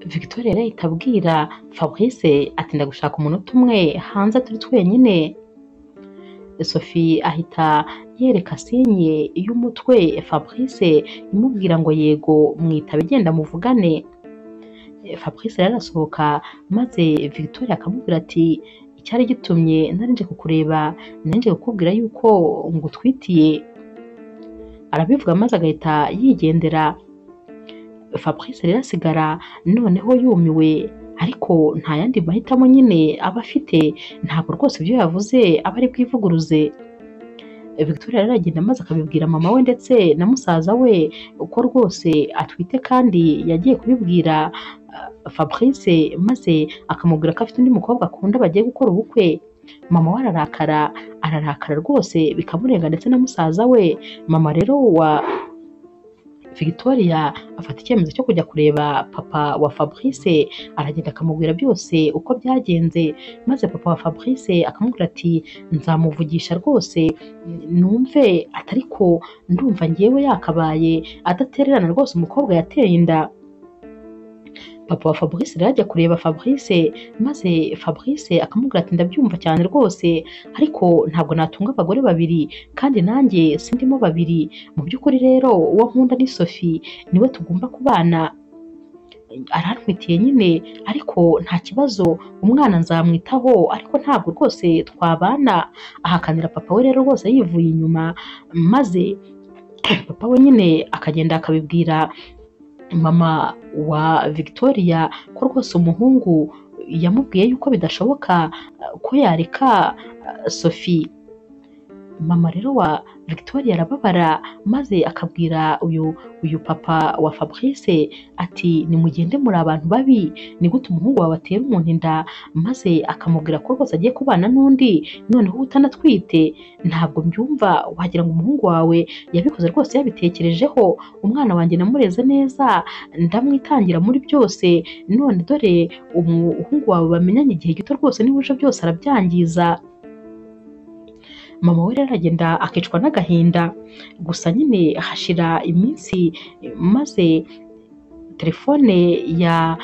Victoria rero ahita abwira Fabrice ati ndagushaka umunota umwe hanze turi twenyine. Sophie ahita yereka sinye y'umutwe Fabrice imubwira ngo yego mwitabe genda muvugane. Fabrice rero arasohoka maze Victoria akamubwira ati icyari gitumye nari nje kukureba, nari nje kukubwira yuko ngutwitiye. Arabivuga maze agahita yigendera. Fabrice rero asigara noneho yumiwe, ariko nta yandi mahitamo nyine aba afite, ntabwo rwose ibyo yavuze aba ari bwivuguruze. Victoria rero aragenda maze akabibwira mama we ndetse na musaza we ko rwose atwite, kandi yagiye kubibwira Fabrice maze akamubwira ko afite undi mukobwa akunda bagiye gukora ubukwe. Mama we ararakara, ararakara rwose bikamurenga ndetse na musaza we. Mama rero wa Victoria afata icyemezo cyo kujya kureba papa wa Fabrice, aragenda akamubwira byose uko byagenze, maze papa wa Fabrice akamubwira ati nzamuvugisha rwose numve, atariko ndumva ngewe yakabaye adatererana rwose umukobwa yateye inda. Papa wa Fabrice rero ajya kureba Fabrice maze Fabrice akamubwira ati ndabyumva cyane rwose, ariko ntabwo natunga abagore babiri kandi nanjye sindimo babiri. Mu by'ukuri rero uwo nkunda ni Sophie, niwe tugomba kubana, arantwitiye nyine ariko nta kibazo, umwana nzamwitaho, ariko ntabwo rwose twabana. Ahakanira papa we rero rwose yivuye inyuma, maze papa we nyine akagenda akabibwira mama wa Victoria ko rwose umuhungu yamubwiye yuko bidashoboka ko yareka Sophie. Mama rero wa Victoria arababara maze akabwira uyu papa wa Fabrice ati nimugende muri abantu babi, ni gute umuhungu wawe atera umuntu inda? Maze akamubwira ko rwose agiye kubana n'undi noneho utanatwite. Ntabwo mbyumva, wagira ngo umuhungu wawe yabikoze rwose yabitekerejeho, umwana wanjye namureze neza ndamwitangira muri byose, none dore umuhungu wawe bamenyanye igihe gito rwose niba uje byose arabyangiza. Mama we rero aragenda akicwa n'agahinda. Gusa nyine hashira iminsi maze telefone ya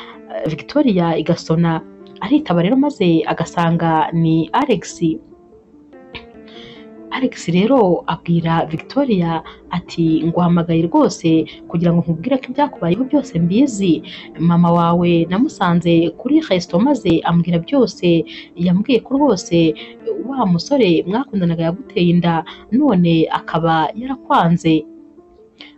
Victoria igasona, aritaba rero maze agasanga ni Alex. Alex rero abwira Victoria ati nguhamagaye rwose kugira ngo nkubwire ko ibyakubayeho byose mbizi. Mama wawe namusanze kuri resto maze ambwira byose, yambwiye ko rwose wa musore mwakundanaga yaguteye inda none akaba yarakwanze.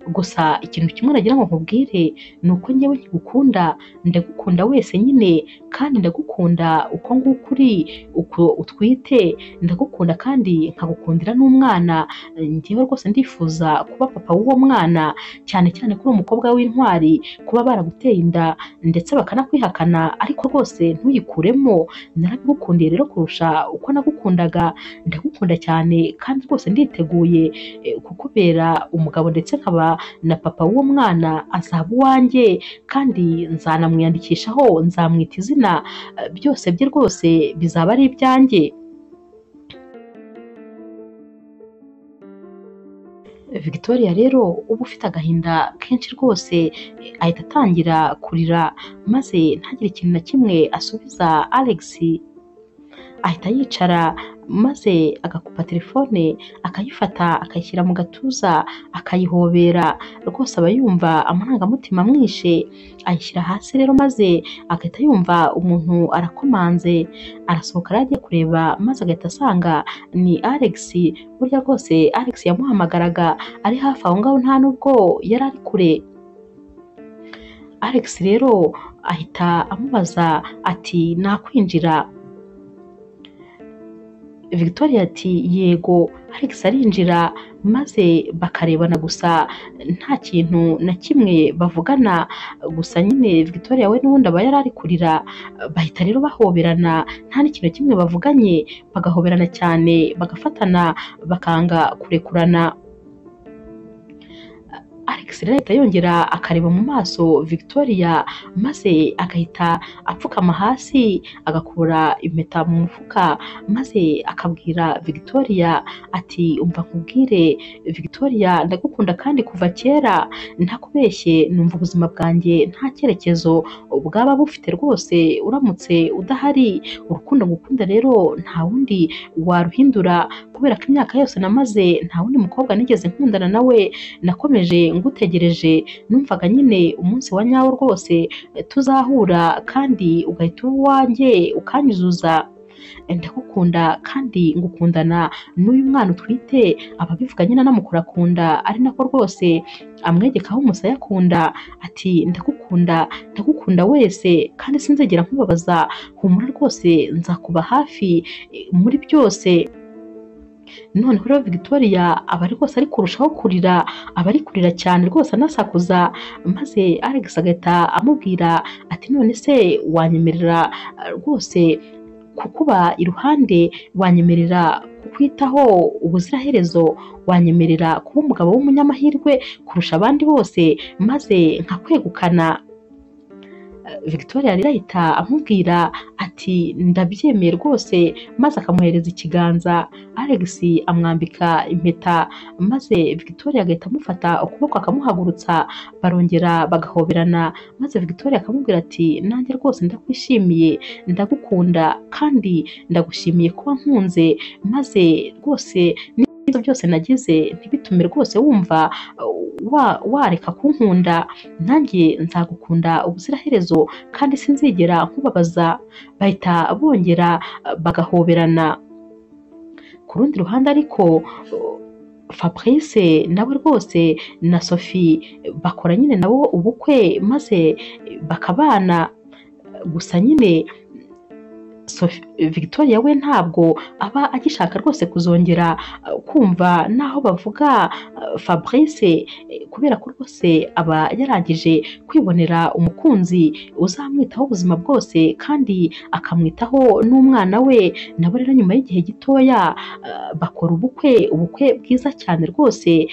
Gusa ikintu kimwe nagira ngo nkubwire ni uko njyewe nkigukunda, ndagukunda wese nyine, kandi ndagukunda uko nguko uri, uko utwite, ndagukunda kandi nkagukundira n'umwana. Njyewe rwose ndifuza kuba papa w'uwo mwana, cyane cyane ko uri umukobwa w'intwari, kuba baraguteye inda ndetse bakanakwihakana, ariko rwose ntuyikuremo. Narabigukundiye rero kurusha uko nagukundaga, ndagukunda cyane kandi rwose nditeguye kukubera umugabo ndetse nkaba na papa w'uwo mwana, azaba uwanjye kandi nzanamwiyandikishaho, nzamwita izina, byose bye rwose bizaba ari ibyanjye. Victoria rero uba ufite agahinda kenshi rwose, ahita atangira kurira maze ntagire ikintu na kimwe asubiza Alex. Ahita yicara maze agakupa telefone akayifata akayishyira mu gatuza akayihobera, rwose aba yumva amarangamutima amwishe, ayishyira hasi rero maze agahita yumva umuntu arakomanze, arasohoka rero agiye kureba maze agahita asanga ni Alex. Burya rwose Alex yamuhamagaraga ari hafi aho ngaho, nta nubwo yari ari kure. Alex rero ahita amubaza ati nakwinjira? Victoria ati yego. Alex arinjira maze bakarebana gusa nta kintu na kimwe bavugana, gusa nyine Victoria we n'ubundi aba yari ari kurira, bahita rero bahoberana nta n'ikintu kimwe bavuganye, bagahoberana cyane bagafatana bakanga kurekurana. Alex rero ahita yongera akareba mu maso Victoria maze agahita apfukama hasi agakura impeta mu mufuka, maze akabwira Victoria ati umva nkubwire Victoria, ndagukunda kandi kuva kera, ntakubeshye numva ubuzima bwanjye nta cyerekezo bwaba bufite rwose uramutse udahari, urukundo ngukunda rero nta wundi waruhindura, kubera ko imyaka yose namaze nta wundi mukobwa nigeze nkundana nawe, nakomeje ngutegereje, numvaga nyine umunsi wa nyawo rwose tuzahura kandi ugahita uba uwanjye ukanyuzuza, ndagukunda kandi ngukundana n'uyu mwana utwite. Ababivuga nyine anamukora ku nda, ari nako rwose amwegekaho umusaya akunda, ati ndagukunda, ndagukunda wese kandi sinzigera nkubabaza, humura rwose nzakuba hafi muri byose. Noneho rero Victoria aba ari rwose ari kurushaho kurira, aba ari kurira cyane rwose anasakuza, maze Alex agahita amubwira ati none se wanyemerera rwose kukuba iruhande, wanyemerera kukwitaho ubuziraherezo, wanyemerera kuba umugabo w'umunyamahirwe kurusha abandi bose maze nkakwegukana. Victoria rero ahita amubwira ati ndabyemeye rwose, maze akamuhereza ikiganza. Alex amwambika impeta, maze Victoria agahita amufata ukuboko akamuhagurutsa, barongera bagahoberana, maze Victoria akamubwira ati nanjye rwose ndakwishimiye, ndagukunda kandi ndagushimiye kuba nkunze, maze rwose n'ibyo byose nagize ntibitume rwose wumva wareka kunkunda, nanjye nzagukunda ubuziraherezo kandi sinzigera nkubabaza. Bahita bongera bagahoberana. Ku rundi ruhande ariko Fabrice nawe rwose na Sophie bakora nyine nabo ubukwe maze bakabana, gusa nyine Victoria we ntabwo aba agishaka rwose kuzongera kumva naho bavuga Fabrice, kubera ko rwose aba yarangije kwibonera umukunzi uzamwitaho ubuzima bwose kandi akamwitaho n'umwana we. Nabo rero nyuma y'igihe gitoya bakora ubukwe, ubukwe bwiza cyane rwose.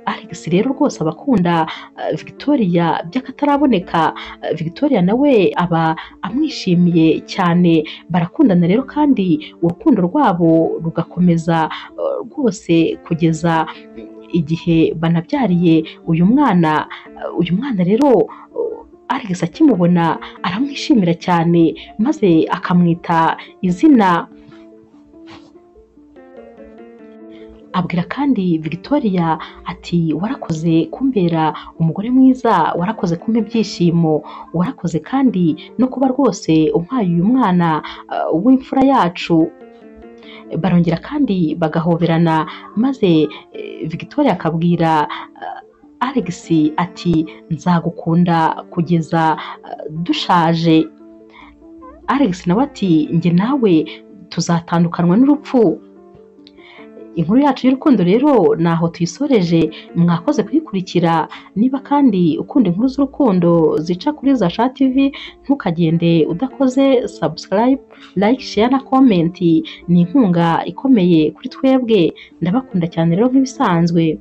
Alex rero rwose abakunda Victoria by'akataraboneka, Victoria nawe aba amwishimiye cyane, barakundana rero kandi urukundo rwabo rugakomeza rwose kugeza igihe banabyariye uyu mwana. Uyu mwana rero Alex akimubona aramwishimira cyane maze akamwita izina. Abwira kandi Victoria ati warakoze kumbera umugore mwiza, warakoze kumpa ibyishimo, warakoze kandi no kuba rwose umpaye uyu mwana w'imfura yacu. Barongera kandi bagahoberana, maze Victoria akabwira Alex ati nzagukunda kugeza dushaje. Alex nawe ati njye nawe tuzatandukanwa n'urupfu. Inkuru yacu y'urukundo rero naho tuyisoreje, mwakoze kuyikurikira. Niba kandi ukunda inkuru z'urukundo zica kuri Zasha TV, ntukagende udakoze subscribe, like, share na comment, ni inkunga ikomeye kuri twebwe. Ndabakunda cyane rero nk'ibisanzwe.